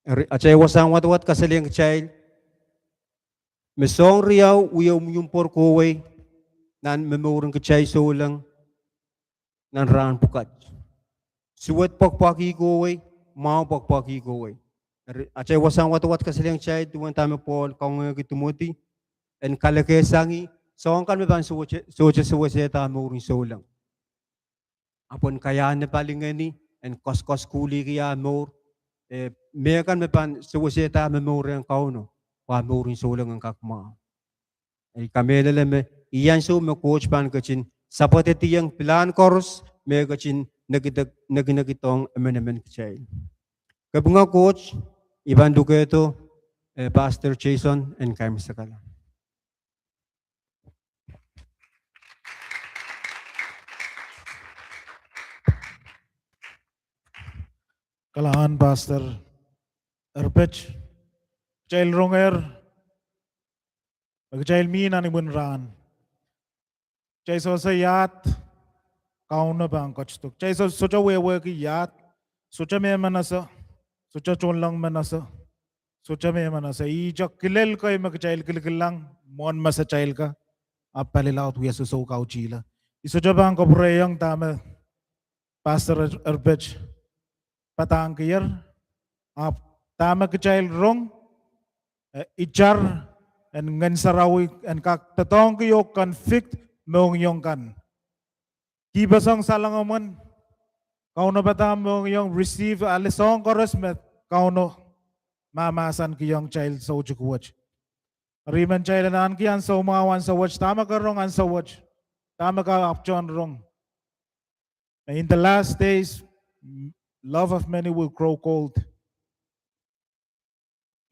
Eri, atail wasahn wadawad kasalehiong kitail me soahng riau wie imwimwipor kohwei nan momourin kitail souleng nan rahn pwukat. Suwed pwekpwekih kohwei, mwahu pwekpwekih kohwei. Eri, atail wasahn wadawad kasalehiong kitail duwen dahme Pohl kangoangehki Timoty, en kalekehsangih soahng kan me pahn sohte, sohte sewesehda mourin souleng. Ahpw en kaiahne palingehni, en koaskoaskoulihki ah mour, eh, mehkan me pahn sewesehda momour rehn Kauno, pwe ah mourin souleng en kak mwahu. I kamehlele me iei ansou me Koht pahn ketin sapwedediong pilahn koaros me ketin nekinekdohng emenemen kitail. Kapinga Koht, I pahn lukehdo, eh, Pastor Jason en kaimwisekala. Kalahngan Pastor Erpet, kitail rongehr me kitail mi nan imwin rahn. Kitail sehse iahd, Kauno pahn ketido. Kitail soh, sohte wehwehki iahd, sohte me manaman, sohte tohnleng manaman, sohte me manaman. Ihte kilel kei me kitail kilkilang mwohn mesatail ka, ahpw palilaud wia sohsohu kautihla. I sohte pahn kapwurehiong dahme Pastor Er-, Erpet padahngkier, ahpw dahme kitail rong, eh, itar en Ngehn Sarawi en kak doadoahngki oh convict mohngiong kan. Kihpeseng salengomwen, kaunopada mohngiong, receive ale soahng koaros me Kauno mahmahsankihong kitail soutik wet. Eri I men kitail en ahneki ansou mwahu ansou wet, dahme ke rong ansou wet, dahme ke ahpwtehn rong. In the last days, m-, love of many will grow cold.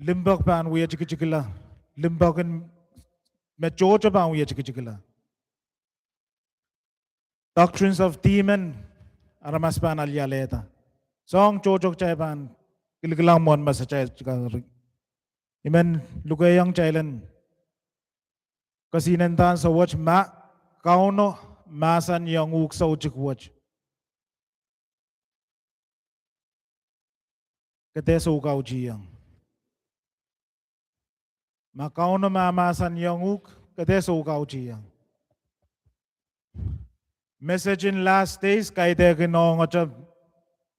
Limpoak pahn wie tikitikla. Limpoak en me tohto pahn wie tikitikla. Doctrines of demon, aramas pahn alialehda. Soahng tohto kitail pahn kilkilang mwohn mesatail ka. I men lukehiong kitail en kesihnen ansou wet, ma Kauno mahsanihong uhk soutik wet, ke dehr soukautihong. Ma Kauno mahmahsanihong uhk, ke dehr soukautihong. Message in last days kaidehkin ong atail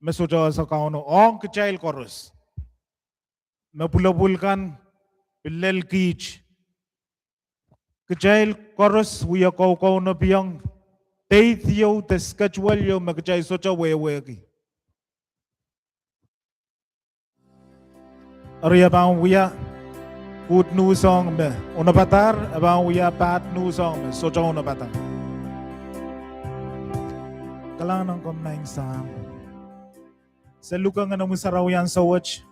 me sohte ese Kauno, ong kitail koaros. Me pwulopwul kan, pil lel kiht. Kitail koaros wie koukounopiong date ieu de schedule ieu me kitail sohte wehwehki. Eri e pahn wia good news ong me onopadahr, e pahn wia bad news ong me sohte onopadahr. Kalahngan ong komwi Maing Sahm. Se luke Ngehnomwi Sarawi ansou wet.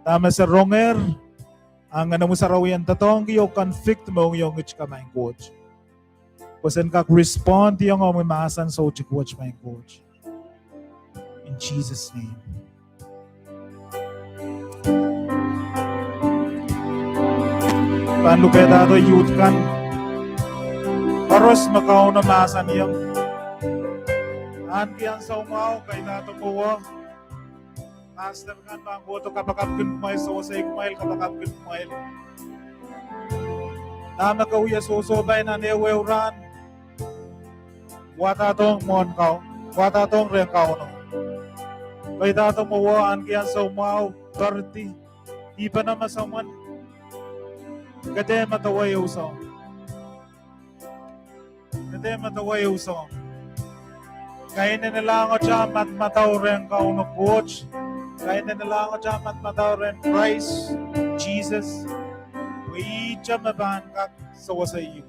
Dahme se rongehr, a Ngehnomwi Sarawi en doadoahngki oh convict mohngiong itka Maing Koht, pwe sen kak respond ong omwi mahsen soutik wet Maing Koht. In Jesus' name. Pahn lukehdahdo youth kan koaros me Kauno mahsanihong. Ahneki ansou mwahu, kaidehdo mwowe. Pastor kan pahn kohdo kapakapkin kumwail, sewesei kumwail, kapakapkin kumwail. Dahme ke wia sohsohpai nan ehuehu rahn, wahdadohng mwohn Kau-, wahdadohng rehn Kauno. Kaidehdo mwowe, ahneki ansou mwahu, poaridi, ipene mesomwen, ke dehr medewe ehu soahng. Ke dehr medewe ehu soahng. Kainenelahng atail madamadau rehn Kauno Koht. Kainenelahng atail madamadau rehn Krais Sises. Pwe ihte me pahn kak sewesei uhk.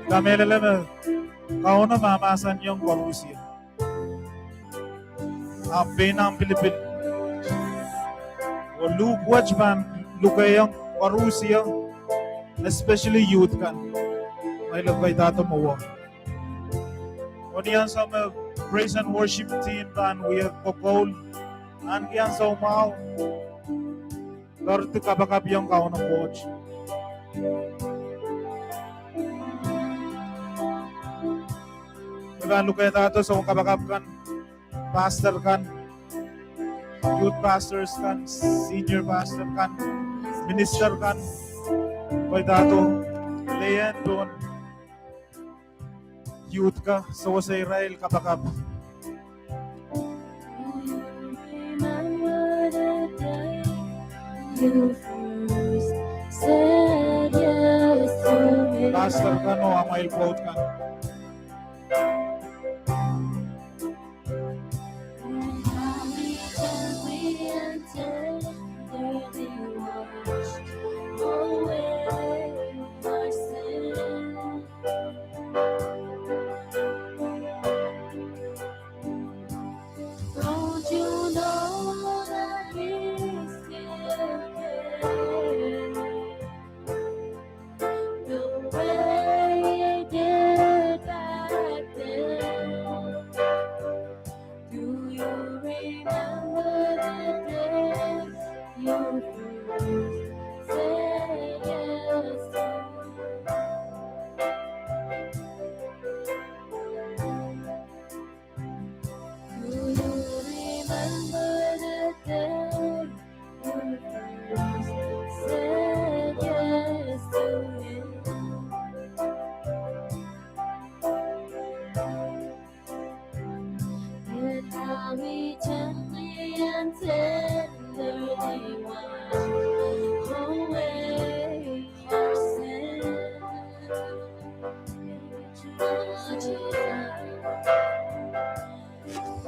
Kamehlele me Kauno mahmahsanihong koarusie. Ahpw pein ahmw pilipil, oh luhk wet pahn lukehiong koarusie, especially youth kan. Mwail kaidehdo mwowe. Oh ni ansou me praise and worship team pahn wia kokoul, ahneki ansou mwahu, poaridi kapakapiong Kauno Koht. Me pahn lukehdahdo soangen kapakap kan. Pastor kan, youth pastors kan, senior pastor kan, minister kan, pwe dahdo, lehieng pohn youth kan, sewese irail kapakap. Pastor kan oh amwail pwoud kan. Don't you know that he still cares? The way he did back then. Do you remember the day you first said yes to me? Do you remember the day you first said yes to me? And how he gently and tenderly washed away our sin.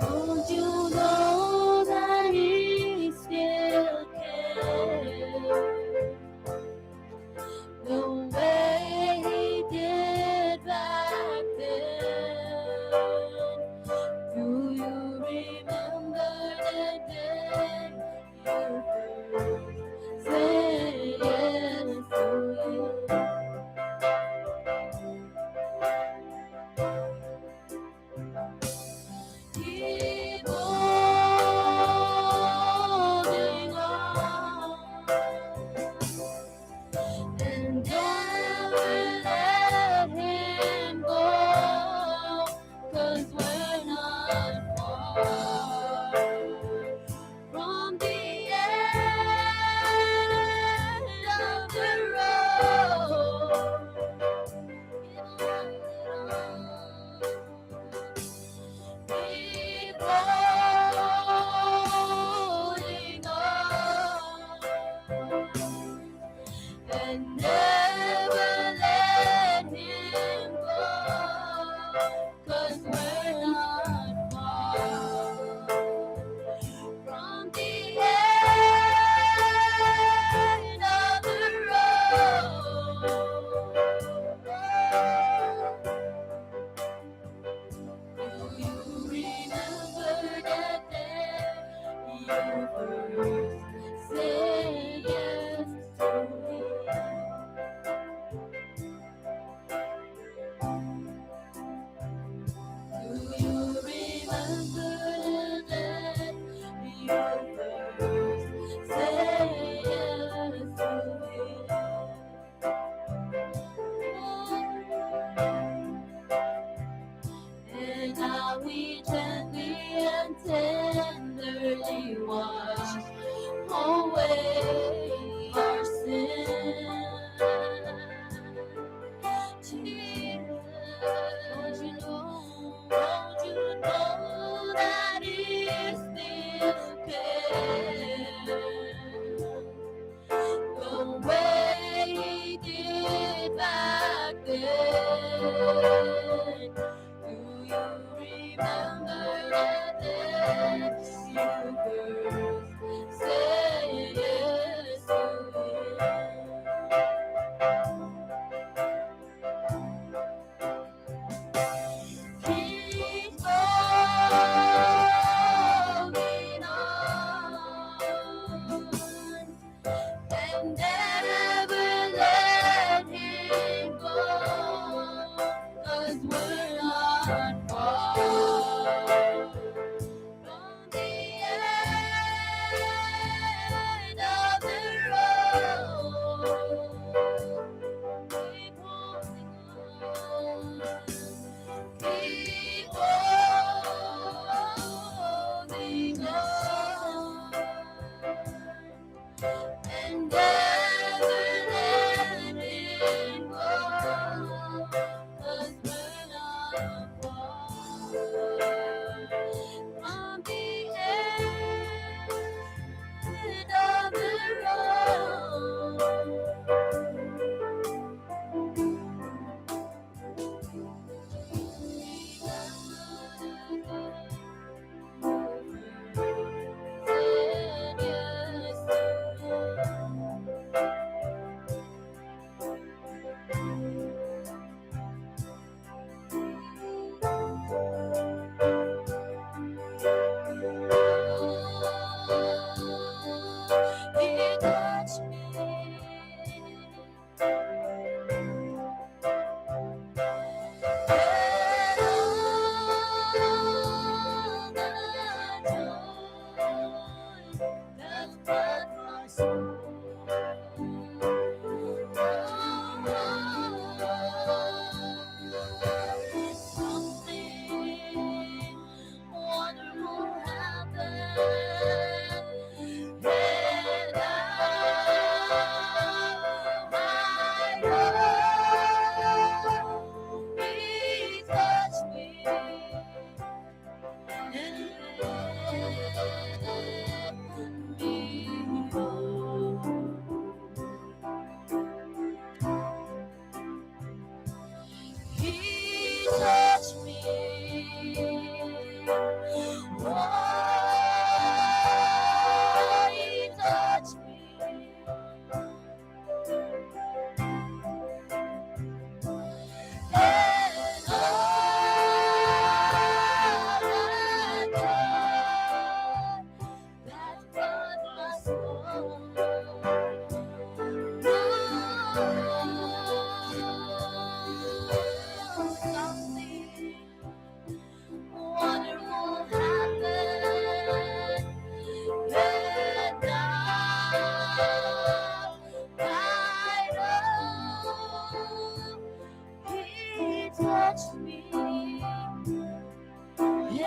Don't you know that he still cares? The way he did back then. Do you remember the day you first said yes to him? Keep holding on and never let him go, 'cause we're not far from the end of the road. Keep holding on and never let him go, 'cause we're not far from the end of the road. Do you remember that day you first said yes to me? Do you remember the day you first said yes to me? And how he gently and tenderly washed away Something wonderful happened when I, my Lord, He touched me. He touched me. Oh, He touched me. And all that that was all. Something wonderful happened. And I, I know He touched me. He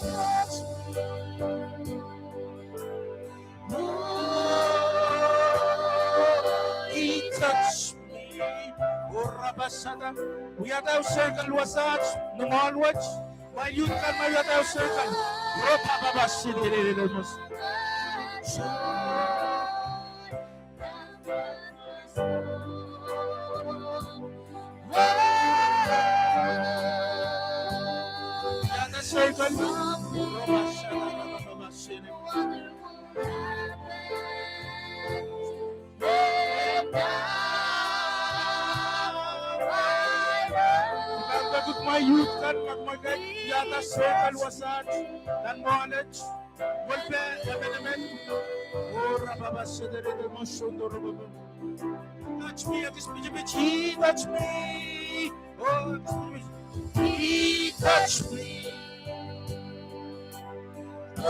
touched me. Oh, He touched me. Oh, rabasada. Wiahda serkal wasaht, ni mwoahl wet. Kumwail youth kan me wiahda serkal. Ropapapasi, lelelelemos. Wiahda serkal. Pil peki kumwail youth kan, ma kumwail kak wiahda serkal wasaht nan mwoahl wet. Well, pil emenemen. Oh, rababa, sedere, demo, sondo, rababa. Touch me, ekis pitipit. He touched me. Oh, ekis pitipit. He touched me. Oh,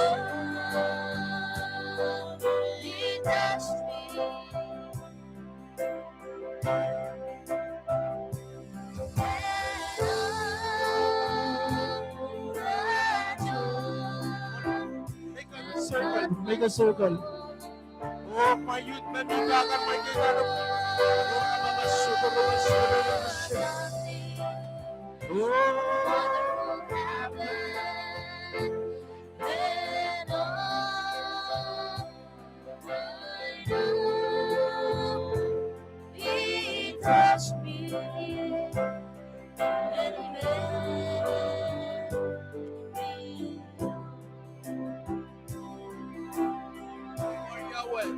He touched me. Make a circle. Make a circle. Oh, my youth, my youth, oh. He touched me and made me. Oh, Yahweh.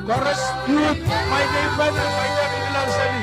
Koaros youth, mai keipen, mai keipen, ilan seli.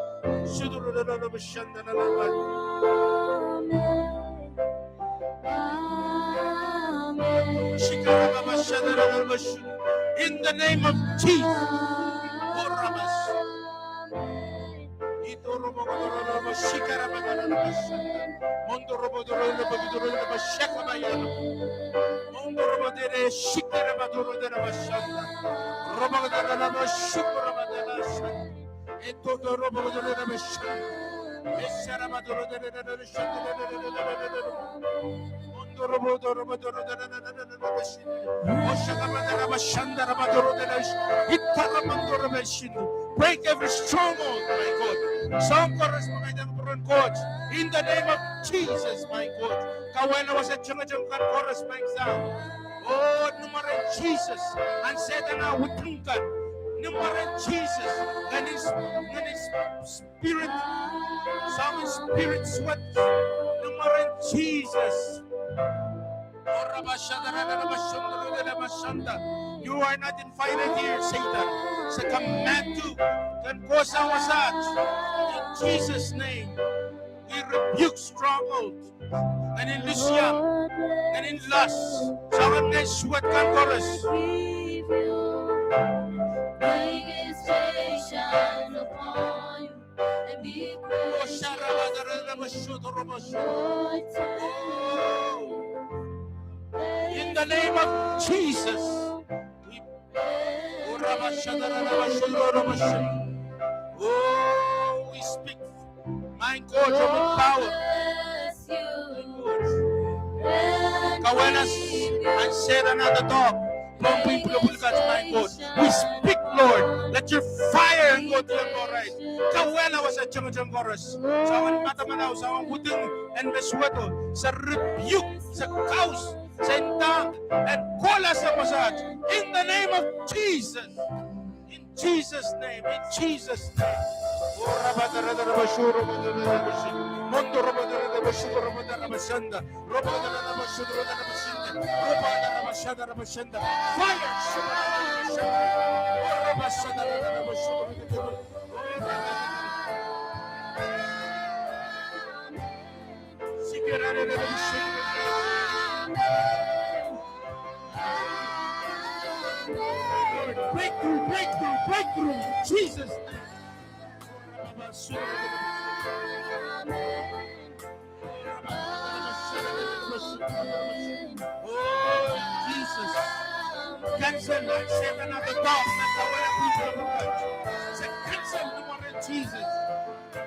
In the name of Jesus. Break every stronghold, my God. Soahng koaros me kaidehn kupwuren Koht, in the name of Jesus, my God. Kauwehla wasa tengteng kan koaros, my God. Oh, ni mwaren Sises, ahn Sehdan ah wudin kan. Ni mwaren Sises, ngehnin, ngehnin spirit, soangen spirit suwed. Ni mwaren Sises. You are not invited here, Satan. Se command you, ken kohsang wasaht. In Jesus' name, we rebuke strongholds. Ngehnin lisiam, ngehnin lust, soangen ngehn suwed kan koaros. Oh, in the name of Jesus. Oh, we speak, my God, your power. Kauwehla ahn Sehdan ah doadoahk pohn pwihn pwulopwul kan, my God. We speak, Lord, let your fire go through them, all right. Kauwehla wasa tengteng koaros. Soangen madamadau, soangen wudin en me suwedo. Se rebuke, se kaus, se nda, en kohla sang wasaht. In the name of Jesus. In Jesus' name, in Jesus' name. Fire. Breakthrough, breakthrough, breakthrough. Jesus. Oh, Jesus. Cancel that, Sehdan ah doadoahk, that the way of people of God. Se cancel ni mwaren Sises.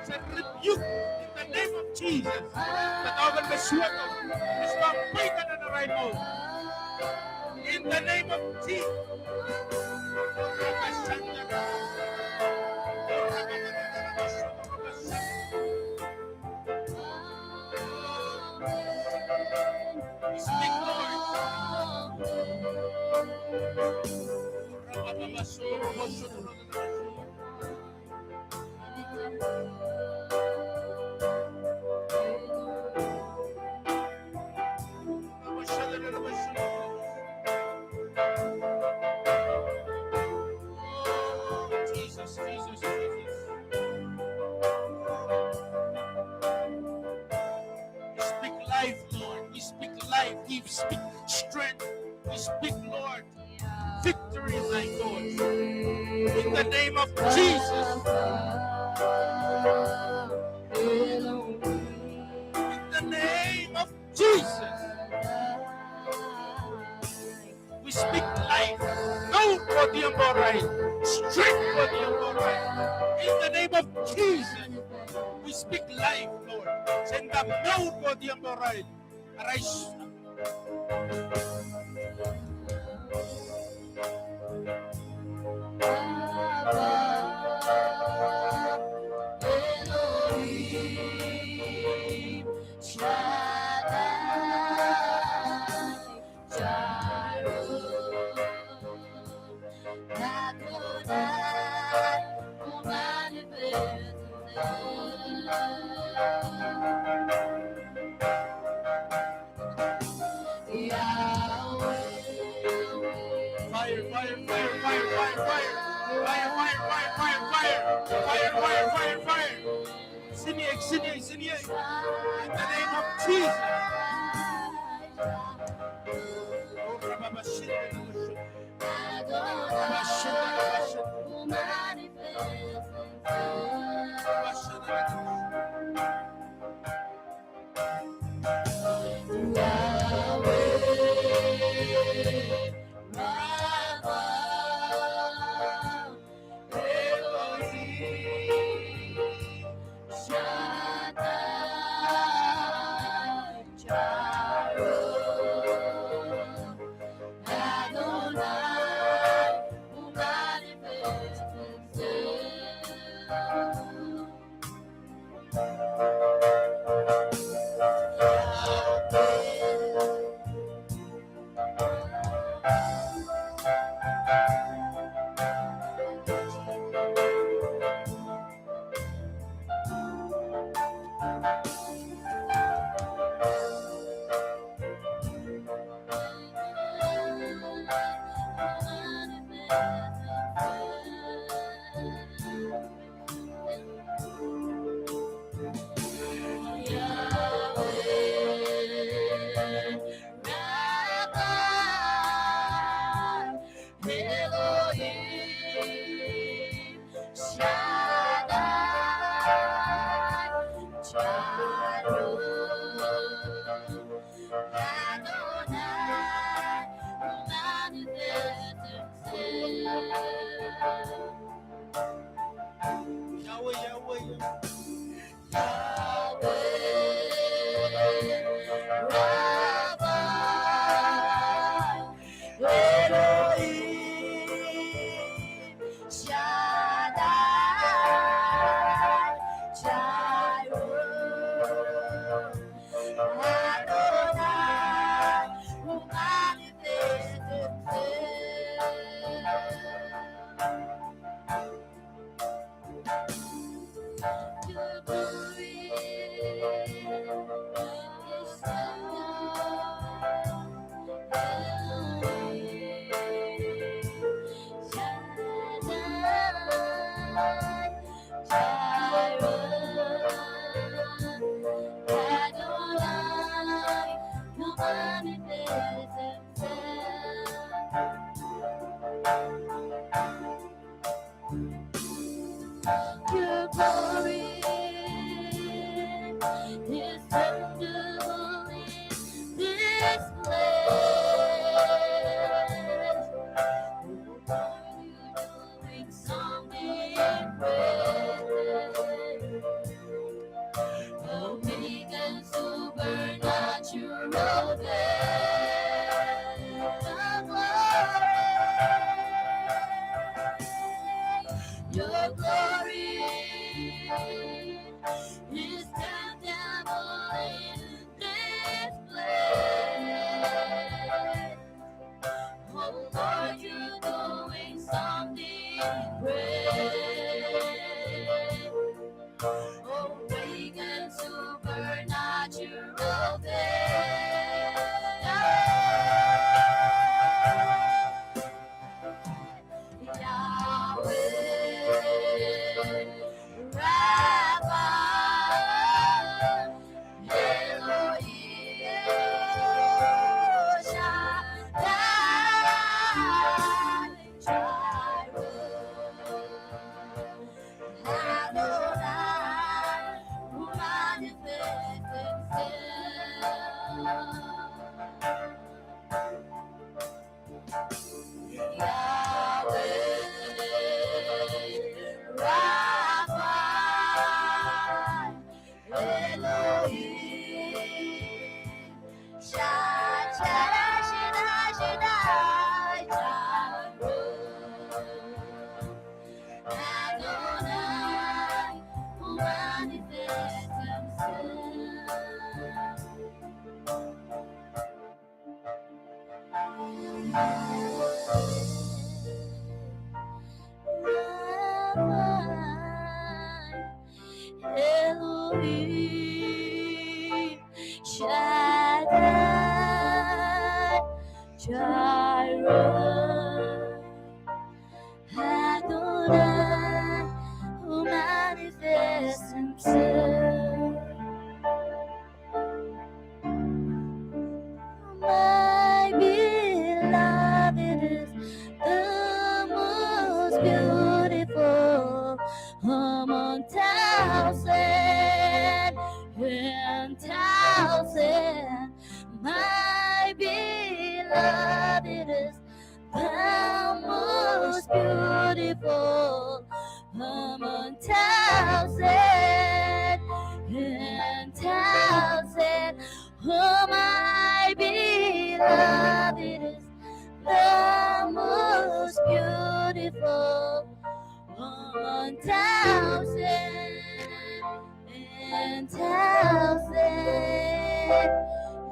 Se rebuke in the name of Jesus. That over the sweat of this one, break that in the right mode. In the name of Jesus. Speak, Lord. Jesus, Jesus, Jesus. We speak life, Lord. We speak life. We speak strength. We speak, Lord, victory, my God. In the name of Jesus. In the name of Jesus. We speak life. Mour kohdiong pohrail. Strength kohdiong pohrail. In the name of Jesus. We speak life, Lord. Send the mour kohdiong pohrail. Arise. Fire, fire, fire, fire, fire, fire. Fire, fire, fire, fire, fire. Fire, fire, fire, fire. Sinie, sinie, sinie. In the name of Jesus. Oh, Rabba Bashin. Yahweh, Yahweh, Yahweh. Your glory Awaken supernatural faith. Yahweh Rapha, Elohim Shaddai Jireh, Adonai, who manifests himself. Yahweh Rapha, Elohim Shaddai, Shaddai, Shaddai Jireh, Adonai, who manifests himself. Elohim Shaddai Jireh, Adonai, who manifests himself. My beloved is the most beautiful among thousand and thousand. My beloved is the most beautiful among thousand and thousand. Oh, my beloved is the most beautiful among thousand and thousand.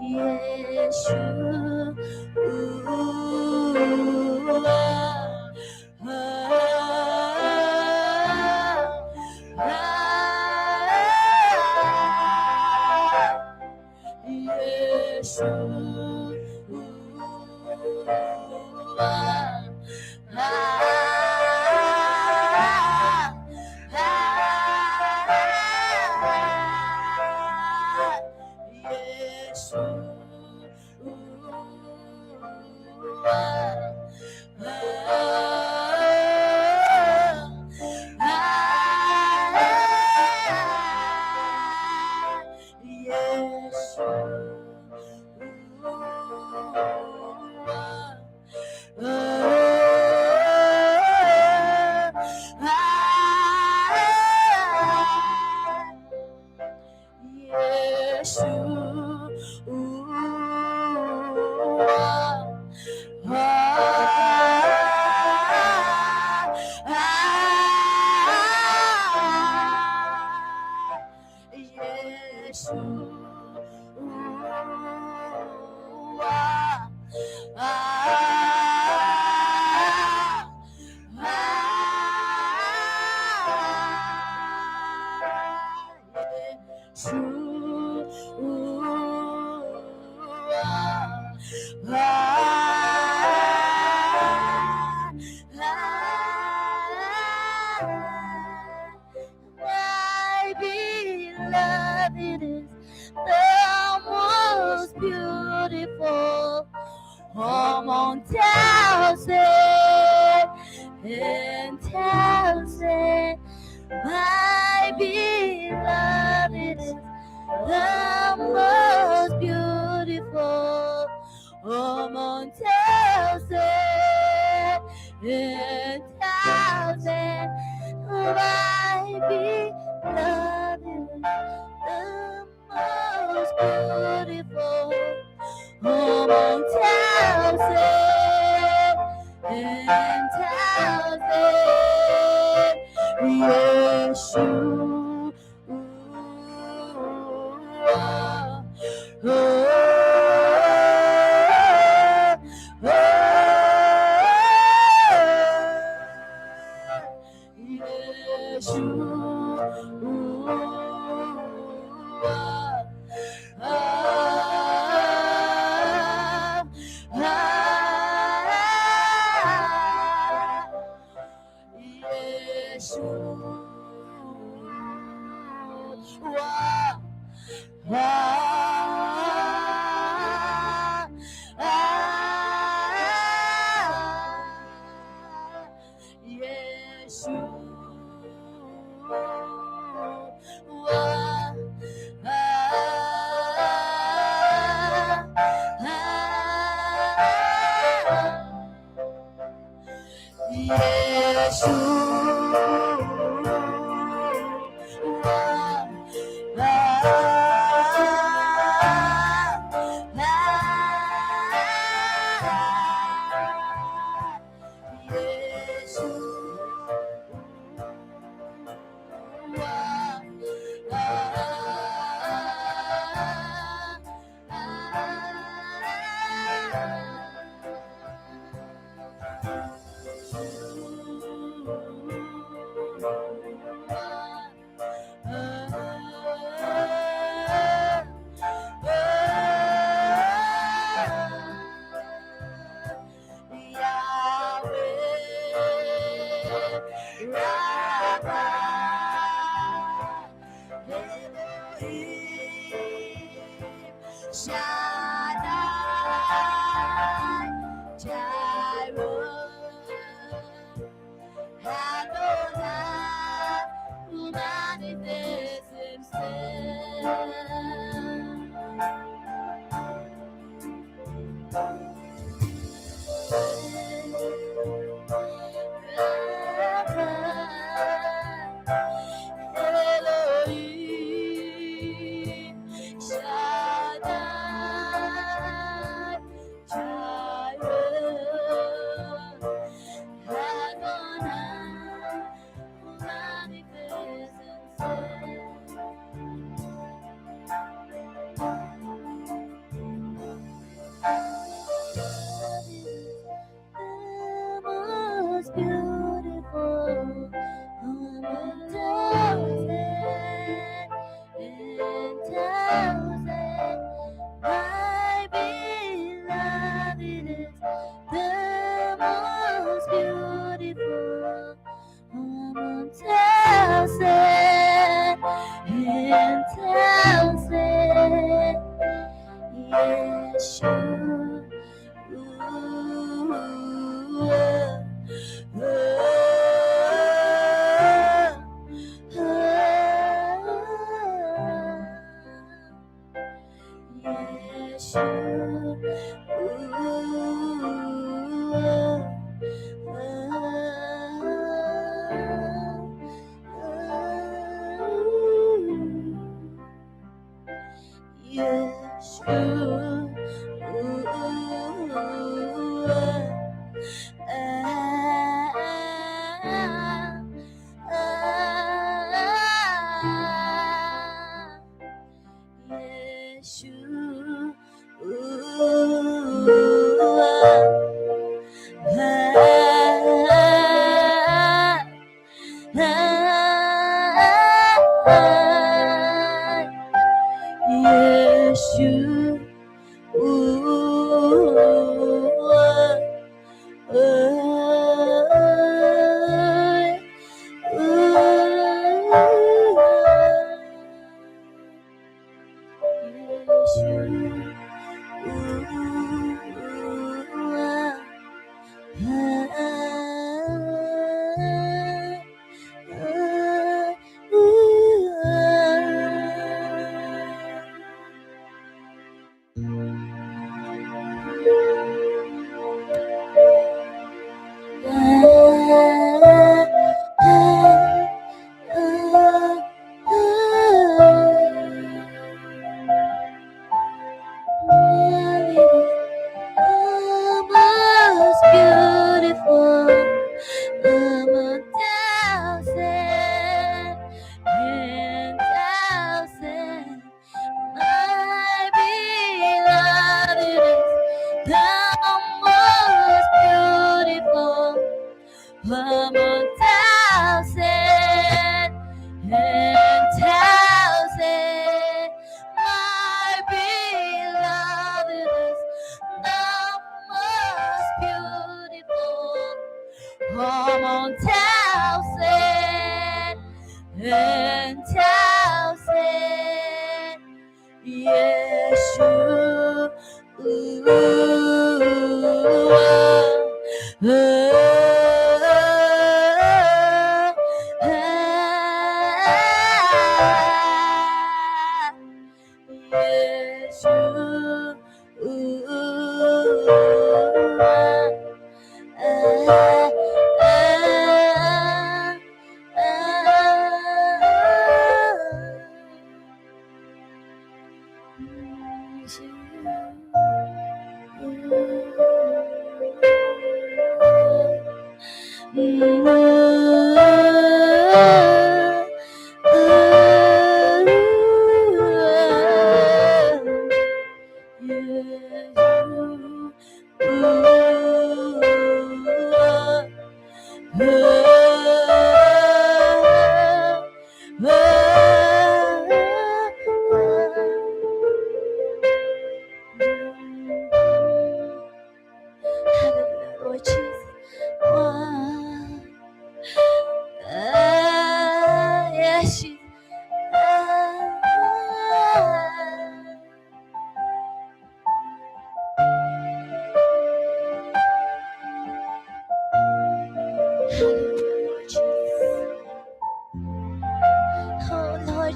Yeshua. Yeshua. Yeshua. Yeshua. My beloved is the most beautiful among thousand and thousand. My beloved is the most beautiful among thousand and thousand. My beloved is the most beautiful among thousand and thousand. Yeshua. Yeshua. Wa, wa, ah, Yeshua, ah, ah, Yeshua, ah, ah, Yeshua, ah, ah, Yahweh Rapha, Elohim Shaddai Jireh, Adonai, who manifests himself. Elohim Shaddai Jireh, Adonai, who manifests himself. The most beautiful among thousands and thousands, my beloved is the most beautiful among thousands and thousands. Yeshua. Yeshua. Yeshua.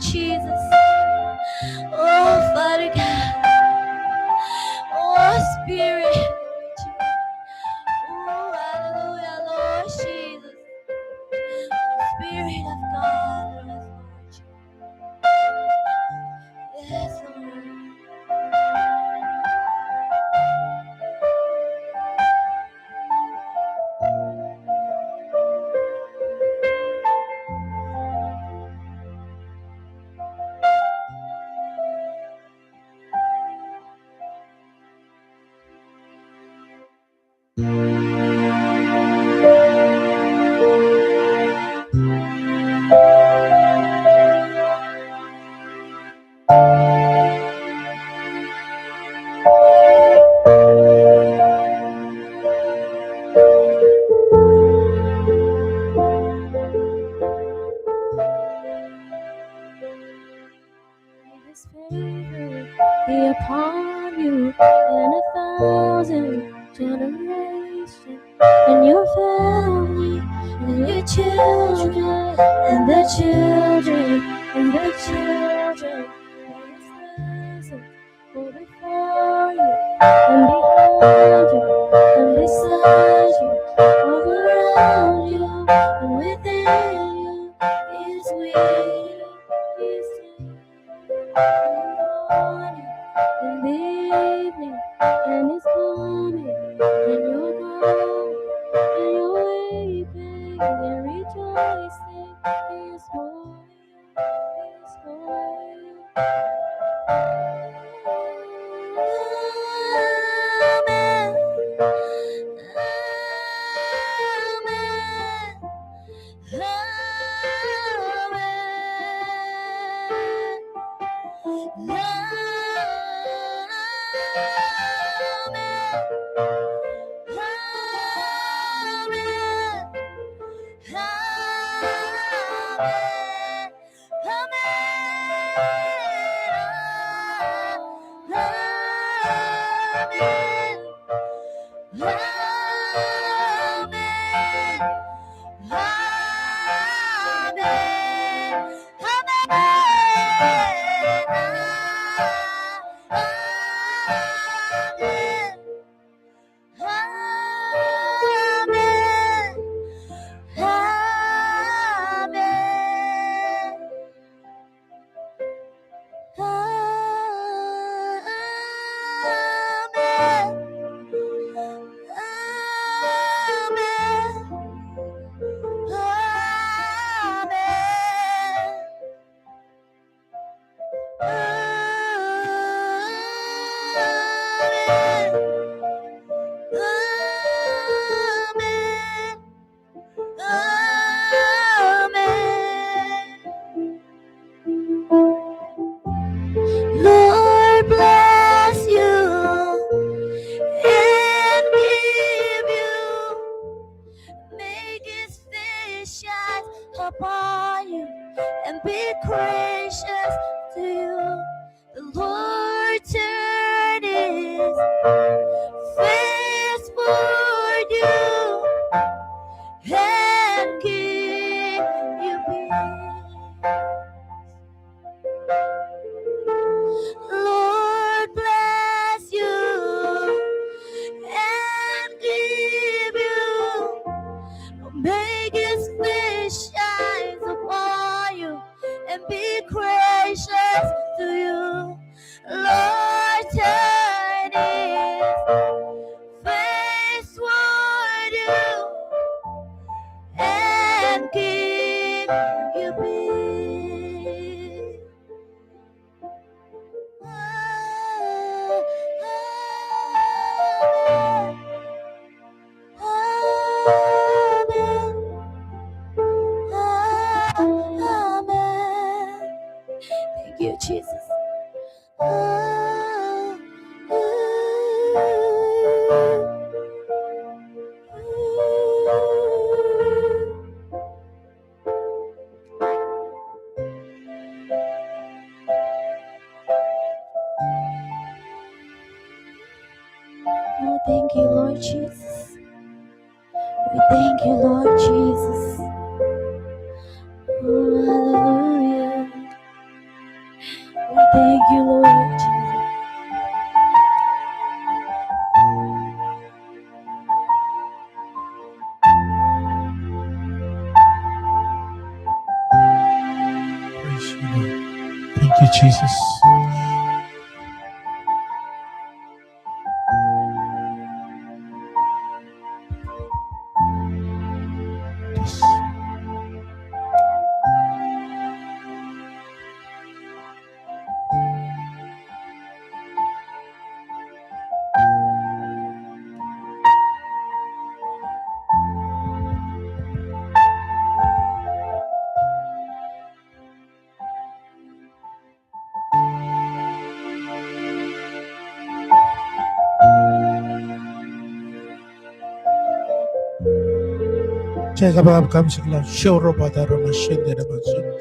Jesus. Oh, Father God. Oh, Spirit. Oh, hallelujah, Lord Jesus. Spirit of God, Lord Jesus. Yes, Lord. May his favor be upon you and a thousand generations, and your family, and your children, and their children, and their children. May his blessings go before you, and behind you, and beside you, all around you, and within you. Is with you, is in the morning, in the evening, and is coming, and you're going, and you're weeping and rejoicing. Is for you, is for you. Amen. Amen. Amen. Amen. Amen. Amen. Amen. Amen. Amen. Amen. Amen. Amen. Amen. Amen. Amen. Amen. Amen. Lord bless you and keep you. Make his face shine upon you and be gracious to you. The Lord turn his face toward you and give you peace. Lord bless you and keep you. Make his face shine upon you and be gracious to you. Lord turn his face toward you and give you peace. Amen. Amen. Thank you, Jesus. Oh, thank you, Lord Jesus. We thank you, Lord Jesus. Oh, hallelujah. you, Lord Jesus. Praise you, Lord. Thank you, Jesus. Kitail kapakap, komw solahr sewese pahda aramas en dehr mahsanih.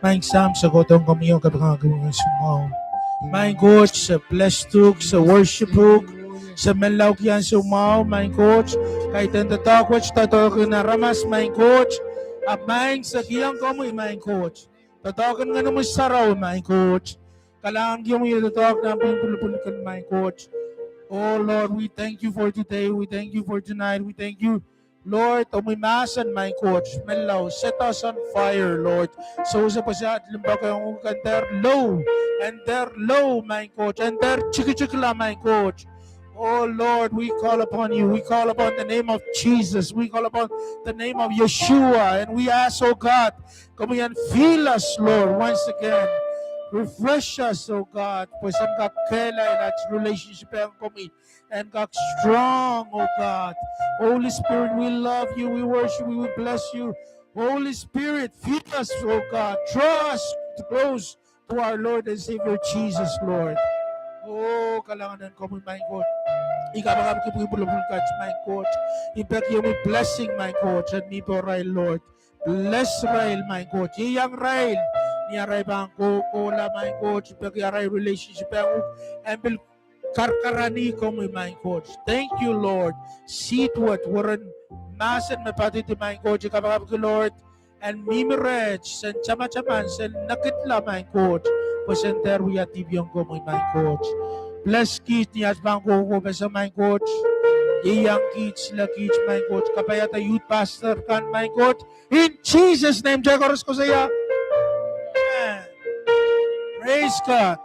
Maing Sahm, se kohdohng komwi oh kapakapki ansou mwahu. Maing Koht, se bless uhk, se worship uhk, se menlau ki ansou mwahu, Maing Koht. Kaidehn doadoahk wet, doadoahk en aramas, Maing Koht. Ahpw Maing, se kihong komwi, Maing Koht, doadoahk en Ngehnomwi Sarawi, Maing Koht. Kalahngan komwi doadoahk nan pwihn pwulopwul kan, Maing Koht. Oh Lord, we thank you for today. We thank you for tonight. We thank you, Lord, omwi mahsen, Maing Koht. Menlau, set us on fire, Lord. Sewese pwehki saht limpoak ong uhk, en dehr lou, en dehr lou, Maing Koht, en dehr tikitikla, Maing Koht. Oh Lord, we call upon you. We call upon the name of Jesus. We call upon the name of Yeshua. And we ask, oh God, komwi en fill us, Lord, once again. Refresh us, oh God. Pwe sen kak kehlail aht relationship ong komwi. En kak strong, oh God. Holy Spirit, we love you, we worship you, we bless you. Holy Spirit, fill us, oh God. Draw us close to our Lord and Savior Jesus, Lord. Oh, kalahngan en komwi, Maing Koht. I kapakapki pwihn pwulopwul kat, Maing Koht. I peki omwi blessing, Maing Koht, en mi pohrail, Lord. Bless irail, Maing Koht. Ieiang irail ni arail pahn kohkohla, Maing Koht. I peki arail relationship ong uhk en pil karkarahki komwi, Maing Koht. Thank you, Lord. Seed wet, weren mahsen me poadidi, Maing Koht. I kapakapki, Lord, en mihmi reht, sen tamataman, sen nekidla, Maing Koht, pwe sen dehr wia dihpwiong komwi, Maing Koht. Bless kiht ni aht pahn kohkohpeseng, Maing Koht. Ieiang kiht, sile kiht, Maing Koht. Kapaiada youth pastor kan, Maing Koht. In Jesus' name, kitail koaros koasoia, amen. Praise God.